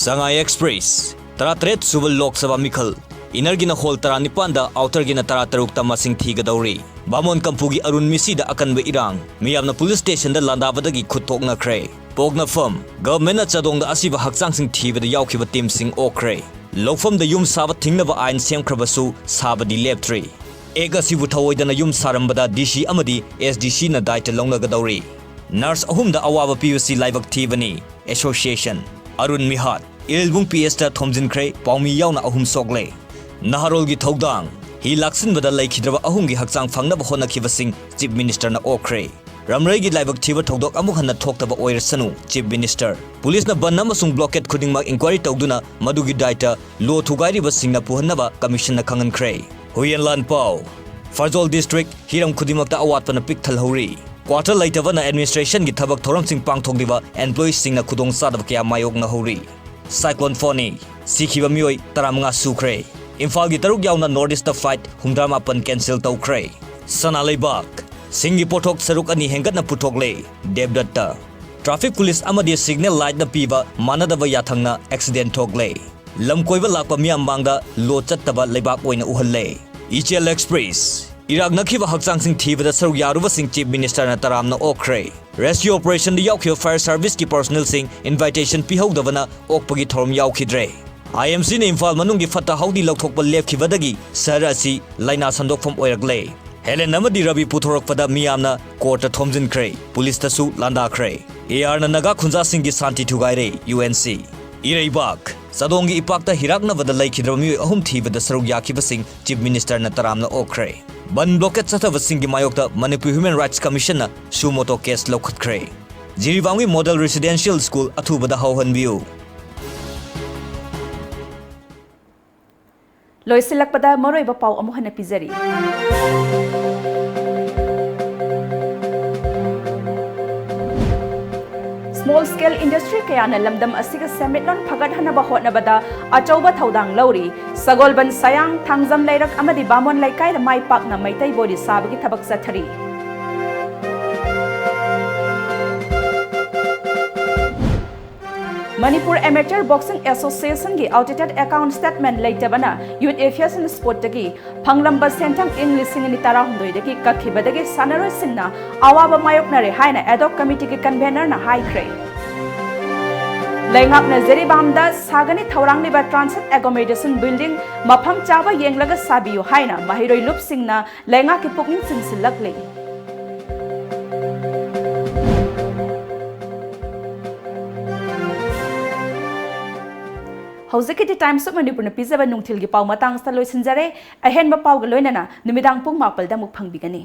Sangai Express꯫ ꯇꯔꯥꯇꯔꯦꯠ ꯁꯨꯕ ꯂꯣꯛ ꯁꯚꯥ ꯃꯤꯈꯜ꯫ Innerꯒꯤꯅ hall ꯇꯔꯥꯅꯤꯄꯥꯟꯗ, outerꯒꯤꯅ ꯇꯔꯥꯇꯔꯨꯛꯇ ꯃꯁꯤꯡ ꯊꯤꯒꯗꯧꯔꯤ꯫ ꯕꯥꯃꯣꯟ ꯀꯝꯄꯨꯒꯤ ꯑꯔꯨꯟ ꯃꯤꯁꯤꯗ ꯑꯀꯟꯕ ꯏꯔꯥꯡ꯫ ꯃꯤꯌꯥꯝꯅ police stationꯗ ꯂꯥꯟꯗꯥꯕꯗꯒꯤ ꯈꯨꯠ ꯊꯣꯛꯅꯈ꯭ꯔꯦ꯫ ꯄꯣꯛꯅꯐꯝ꯫ Governmentꯅ ꯆꯥꯗꯣꯡꯗ ꯑꯁꯤꯕ ꯍꯛꯆꯥꯡꯁꯤꯡ ꯊꯤꯕꯗ ꯌꯥꯎꯈꯤꯕ teamꯁꯤꯡ ꯑꯣꯛꯈ꯭ꯔꯦ꯫ ꯂꯧꯐꯝꯗ ꯌꯨꯝ ꯁꯥꯕ ꯊꯤꯡꯅꯕ ꯑꯥꯏꯟ ꯁꯦꯝꯈ꯭ꯔꯕꯁꯨ ꯁꯥꯕꯗꯤ ꯂꯦꯞꯇ꯭ꯔꯤ꯫ ꯑꯦꯛ ꯑꯁꯤꯕꯨ ꯊꯧꯑꯣꯏꯗꯅ ꯌꯨꯝ ꯁꯥꯔꯝꯕꯗ ꯗꯤ ꯁꯤ ꯑꯃꯗꯤ ꯑꯦꯁ ꯗꯤ ꯁꯤꯅ ꯗꯥꯏꯇ ꯂꯧꯅꯒꯗꯧꯔꯤ꯫ ꯅꯔꯁ ꯑꯍꯨꯝꯗ ꯑꯋꯥꯕ ꯄꯤꯕꯁꯤ ꯂꯥꯏꯕꯛ ꯊꯤꯕꯅꯤ꯫ ꯑꯦꯁꯣꯁꯤꯌꯦꯁꯟ꯫ ꯑꯔꯨꯟ ꯃꯤꯍꯥꯠ, ꯏꯔꯤꯜꯕꯨꯡ ꯄꯤ ꯑꯦꯁꯇ ꯊꯣꯝꯖꯤꯟꯈ꯭ꯔꯦ, ꯄꯥꯎꯃꯤ ꯌꯥꯎꯅ ꯑꯍꯨꯝ ꯁꯣꯛꯂꯦ꯫ ꯅꯍꯥꯔꯣꯜꯒꯤ ꯊꯧꯗꯥꯡ꯫ ꯍꯤ ꯂꯥꯛꯁꯤꯟꯕꯗ ꯂꯩꯈꯤꯗ꯭ꯔꯕ ꯑꯍꯨꯝꯒꯤ ꯍꯛꯆꯥꯡ ꯐꯪꯅꯕ ꯍꯣꯠꯅꯈꯤꯕꯁꯤꯡ ꯆꯤꯐ ꯃꯤꯅꯤꯁꯇꯔꯅ ꯑꯣꯛꯈ꯭ꯔꯦ꯫ ꯔꯝꯔꯩꯒꯤ ꯂꯥꯏꯕꯛ ꯊꯤꯕ ꯊꯧꯗꯣꯛ ꯑꯃꯨꯛ ꯍꯟꯅ ꯊꯣꯛꯇꯕ ꯑꯣꯏꯔꯁꯅꯨ, ꯆꯤꯐ ꯃꯤꯅꯤꯁꯇꯔ꯫ ꯄꯨꯂꯤꯁꯅ ꯕꯟ ꯑꯃꯁꯨꯡ ꯕ꯭ꯂꯣꯀꯦꯠ ꯈꯨꯗꯤꯡꯃꯛ ꯏꯟꯀ꯭ꯋꯥꯏꯔꯤ ꯇꯧꯗꯨꯅ ꯃꯗꯨꯒꯤ ꯗꯥꯏꯇ ꯂꯣ ꯊꯨꯒꯥꯏꯔꯤꯕꯁꯤꯡꯅ ꯄꯨꯍꯟꯅꯕ ꯀꯃꯤꯁꯟꯅ ꯈꯪꯍꯟꯈ꯭ꯔꯦ꯫ ꯍꯨꯏꯌꯦꯟ ꯂꯥꯟ ꯄꯥꯎ꯫ ꯐꯔꯖꯣꯜ ꯗꯤꯁꯇ꯭ꯔꯤꯛ, ꯍꯤꯔꯝ ꯈꯨꯗꯤꯡꯃꯛꯇ ꯑꯋꯥꯠꯄꯅ ꯄꯤꯛ ꯊꯜꯍꯧꯔꯤ꯫ ꯀ꯭ꯋꯥꯇꯔ ꯂꯩꯇꯕꯅ ꯑꯦꯗꯃꯤꯅꯤꯁꯇ꯭ꯔꯦꯁꯟꯒꯤ ꯊꯕꯛ ꯊꯧꯔꯝꯁꯤꯡ ꯄꯥꯡꯊꯣꯛꯂꯤꯕ ꯑꯦꯝꯄ꯭ꯂꯣꯌꯤꯁꯁꯤꯡꯅ ꯈꯨꯗꯣꯡꯆꯥꯗꯕ ꯀꯌꯥ ꯃꯥꯌꯣꯛꯅꯍꯧꯔꯤ꯫ ꯁꯥꯏꯀ꯭ꯂꯣꯟ ꯐꯣꯅꯤ, ꯁꯤꯈꯤꯕ ꯃꯤꯑꯣꯏ ꯇꯔꯥꯃꯉꯥ ꯁꯨꯈ꯭ꯔꯦ꯫ ꯏꯝꯐꯥꯜꯒꯤ ꯇꯔꯨꯛ ꯌꯥꯎꯅ ꯅꯣꯔꯠ ꯏꯁꯇ ꯐ꯭ꯂꯥꯏꯠ ꯍꯨꯝꯗ꯭ꯔꯥ ꯃꯥꯄꯟ ꯀꯦꯟꯁꯦꯜ ꯇꯧꯈ꯭ꯔꯦ꯫ ꯁꯅꯥ ꯂꯩꯕꯥꯛ, ꯁꯤꯡꯒꯤ ꯄꯣꯠꯊꯣꯛ ꯁꯔꯨꯛ ꯑꯅꯤ ꯍꯦꯟꯒꯠꯅ ꯄꯨꯊꯣꯛꯂꯦ꯫ ꯗꯦꯕꯗꯠꯇ꯫ ꯇ꯭ꯔꯥꯐꯤꯛ ꯄꯨꯂꯤꯁ ꯑꯃꯗꯤ ꯁꯤꯒꯅꯦꯜ ꯂꯥꯏꯠꯅ ꯄꯤꯕ ꯃꯥꯟꯅꯗꯕ ꯌꯥꯊꯪꯅ ꯑꯦꯛꯁꯤꯗꯦꯟ ꯊꯣꯛꯂꯦ꯫ ꯂꯝ ꯀꯣꯏꯕ ꯂꯥꯛꯄ ꯃꯤꯌꯥꯝ ꯃꯥꯡꯗ ꯂꯣ ꯆꯠꯇꯕ ꯂꯩꯕꯥꯛ ꯑꯣꯏꯅ ꯎꯍꯜꯂꯦ꯫ ꯏꯆꯦꯜ ꯑꯦꯛꯁꯄ꯭ꯔꯦꯁ꯫ ꯏꯔꯥꯛꯅꯈꯤꯕ ꯍꯛꯆꯥꯡꯁꯤꯡ ꯊꯤꯕꯗ ꯁꯔꯨꯛ ꯌꯥꯔꯨꯕꯁꯤꯡ ꯆꯤꯐ ꯃꯤꯅꯤꯁꯇꯔꯅ ꯇꯔꯥꯝꯅ ꯑꯣꯛꯈ꯭ꯔꯦ꯫ ꯔꯦꯁꯀ꯭ꯌꯨ ꯑꯣꯄꯔꯦꯁꯟꯗ ꯌꯥꯎꯈꯤꯕ ꯐꯥꯌꯔ ꯁꯥꯔꯚꯤꯁꯀꯤ ꯄꯔꯁꯣꯅꯦꯜꯁꯤꯡ ꯏꯟꯚꯥꯏꯇꯦꯁꯟ ꯄꯤꯍꯧꯗꯕꯅ ꯑꯣꯛꯄꯒꯤ ꯊꯧꯔꯝ ꯌꯥꯎꯈꯤꯗ꯭ꯔꯦ꯫ ꯑꯥꯏ ꯑꯦꯝ ꯁꯤꯅ ꯏꯝꯐꯥꯜ ꯃꯅꯨꯡꯒꯤ ꯐꯠꯇ ꯍꯥꯎꯗꯤ ꯂꯧꯊꯣꯛꯄ ꯂꯦꯞꯈꯤꯕꯗꯒꯤ ꯁꯍꯔ ꯑꯁꯤ ꯂꯥꯏꯅꯥ ꯁꯟꯗꯣꯛꯐꯝ ꯑꯣꯏꯔꯛꯂꯦ꯫ ꯍꯦꯂꯦꯟ ꯑꯃꯗꯤ ꯔꯕꯤ ꯄꯨꯊꯣꯔꯛꯄꯗ ꯃꯤꯌꯥꯝꯅ ꯀꯣꯔꯠꯇ ꯊꯣꯝꯖꯤꯟꯈ꯭ꯔꯦ, ꯄꯨꯂꯤꯁꯇꯁꯨ ꯂꯥꯟꯗꯥꯈ꯭ꯔꯦ꯫ ꯑꯦ ꯑꯥꯔꯅ ꯅꯥꯒꯥ ꯈꯨꯟꯖꯥꯁꯤꯡꯒꯤ ꯁꯥꯟꯇꯤ ꯊꯨꯒꯥꯏꯔꯦ, ꯌꯨ ꯑꯦꯟ ꯁꯤ꯫ ꯏꯔꯩꯕꯥꯛ, ꯆꯥꯗꯣꯡꯒꯤ ꯏꯄꯥꯛꯇ ꯍꯤꯔꯥꯛꯅꯕꯗ ꯂꯩꯈꯤꯗ꯭ꯔꯕ ꯃꯤꯑꯣꯏ ꯑꯍꯨꯝ ꯊꯤꯕꯗ ꯁꯔꯨꯛ ꯌꯥꯈꯤꯕꯁꯤꯡ ꯆꯤꯐ ꯃꯤꯅꯤꯁꯇꯔꯅ ꯇꯔꯥꯝꯅ ꯑꯣꯛꯈ꯭ꯔꯦ꯫ ꯕꯟ ꯕ꯭ꯂꯣꯀꯦꯠ ꯆꯠꯊꯕꯁꯤꯡꯒꯤ ꯃꯥꯌꯣꯛꯇ ꯃꯅꯤꯄꯨꯔ ꯍ꯭ꯌꯨꯃꯦꯟ ꯔꯥꯏꯠꯁ ꯀꯃꯤꯁꯟꯅ ꯁꯨ ꯃꯣꯇꯣ ꯀꯦꯁ ꯂꯧꯈꯠꯈ꯭ꯔꯦ꯫ ꯖꯤꯔꯤꯕꯥꯝꯒꯤ ꯃꯣꯗꯦꯜ ꯔꯦꯁꯤꯗꯦꯟꯁꯤꯌꯦꯜ ꯁ꯭ꯀꯨꯜ ꯑꯊꯨꯕꯗ ꯍꯧꯍꯟꯕꯤꯌꯨ꯫ ꯂꯣꯏꯁꯤꯜꯂꯛꯄꯗ ꯃꯔꯨꯑꯣꯏꯕ ꯄꯥꯎ ꯑꯃꯨꯛ ꯍꯟꯅ ꯄꯤꯖꯔꯤ꯫ Small scale industry ꯀꯌꯥꯅ ꯂꯝꯗꯝ ꯑꯁꯤꯒꯤ ꯁꯦꯟꯃꯤꯠꯂꯣꯟ ꯐꯒꯠꯍꯟꯅꯕ ꯍꯣꯠꯅꯕꯗ ꯑꯆꯧꯕ ꯊꯧꯗꯥꯡ ꯂꯧꯔꯤ꯫ ꯁꯒꯣꯜꯕꯟ, ꯁꯌꯥꯡ, ꯊꯥꯡꯖꯝ ꯂꯩꯔꯛ ꯑꯃꯗꯤ ꯕꯥꯃꯣꯟ ꯂꯩꯀꯥꯏꯗ ꯃꯥꯏ ꯄꯥꯛꯅ ꯃꯩꯇꯩ ꯕꯣꯔꯤ ꯁꯥꯕꯒꯤ ꯊꯕꯛ ꯆꯠꯊꯔꯤ꯫ ꯃꯅꯤꯄꯨꯔ Amateur Boxing Association ꯒꯤ audited account statement ꯂꯩꯇꯕꯅ Youth Aviation Sport ꯇꯒꯤ ꯐꯪꯂꯝꯕ ꯁꯦꯟꯊꯪ ꯏꯪ ꯂꯤꯁꯤꯡ ꯑꯅꯤ ꯇꯔꯥꯍꯨꯝꯗꯣꯏꯗꯒꯤ ꯀꯛꯈꯤꯕꯗꯒꯤ ꯁꯥꯟꯅꯔꯣꯏꯁꯤꯡꯅ ꯑꯋꯥꯕ ꯃꯥꯌꯣꯛꯅꯔꯦ ꯍꯥꯏꯅ ad hoc committee ꯒꯤ convener ꯅ ꯍꯥꯏꯈ꯭ꯔꯦ꯫ ꯂꯩꯉꯥꯛꯅ ꯖꯤꯔꯤꯕꯥꯝꯗ ꯁꯥꯒꯅꯤ ꯊꯧꯔꯥꯡꯂꯤꯕ Transit Accommodation Building ꯃꯐꯝ ꯆꯥꯕ ꯌꯦꯡꯂꯒ ꯁꯥꯕꯤꯌꯨ ꯍꯥꯏꯅ ꯃꯍꯩꯔꯣꯏ ꯂꯨꯞꯁꯤꯡꯅ ꯂꯩꯉꯥꯛꯀꯤ ꯄꯨꯛꯅꯤꯡ ꯆꯤꯡꯁꯤꯜꯂꯛꯂꯤ꯫ ꯍꯧꯖꯤꯛꯀꯤꯗꯤ Times of ꯃꯅꯤꯄꯨꯔꯅ ꯄꯤꯖꯕ ꯅꯨꯡꯊꯤꯜꯒꯤ ꯄꯥꯎ ꯃꯇꯥꯡ ꯑꯁꯤꯗ ꯂꯣꯏꯁꯤꯟꯖꯔꯦ꯫ ꯑꯍꯦꯟꯕ ꯄꯥꯎꯒ ꯂꯣꯏꯅꯅ ꯅꯨꯃꯤꯗꯥꯡ ꯄꯨꯡ ꯃꯥꯄꯜꯗ ꯑꯃꯨꯛ ꯐꯪꯕꯤꯒꯅꯤ꯫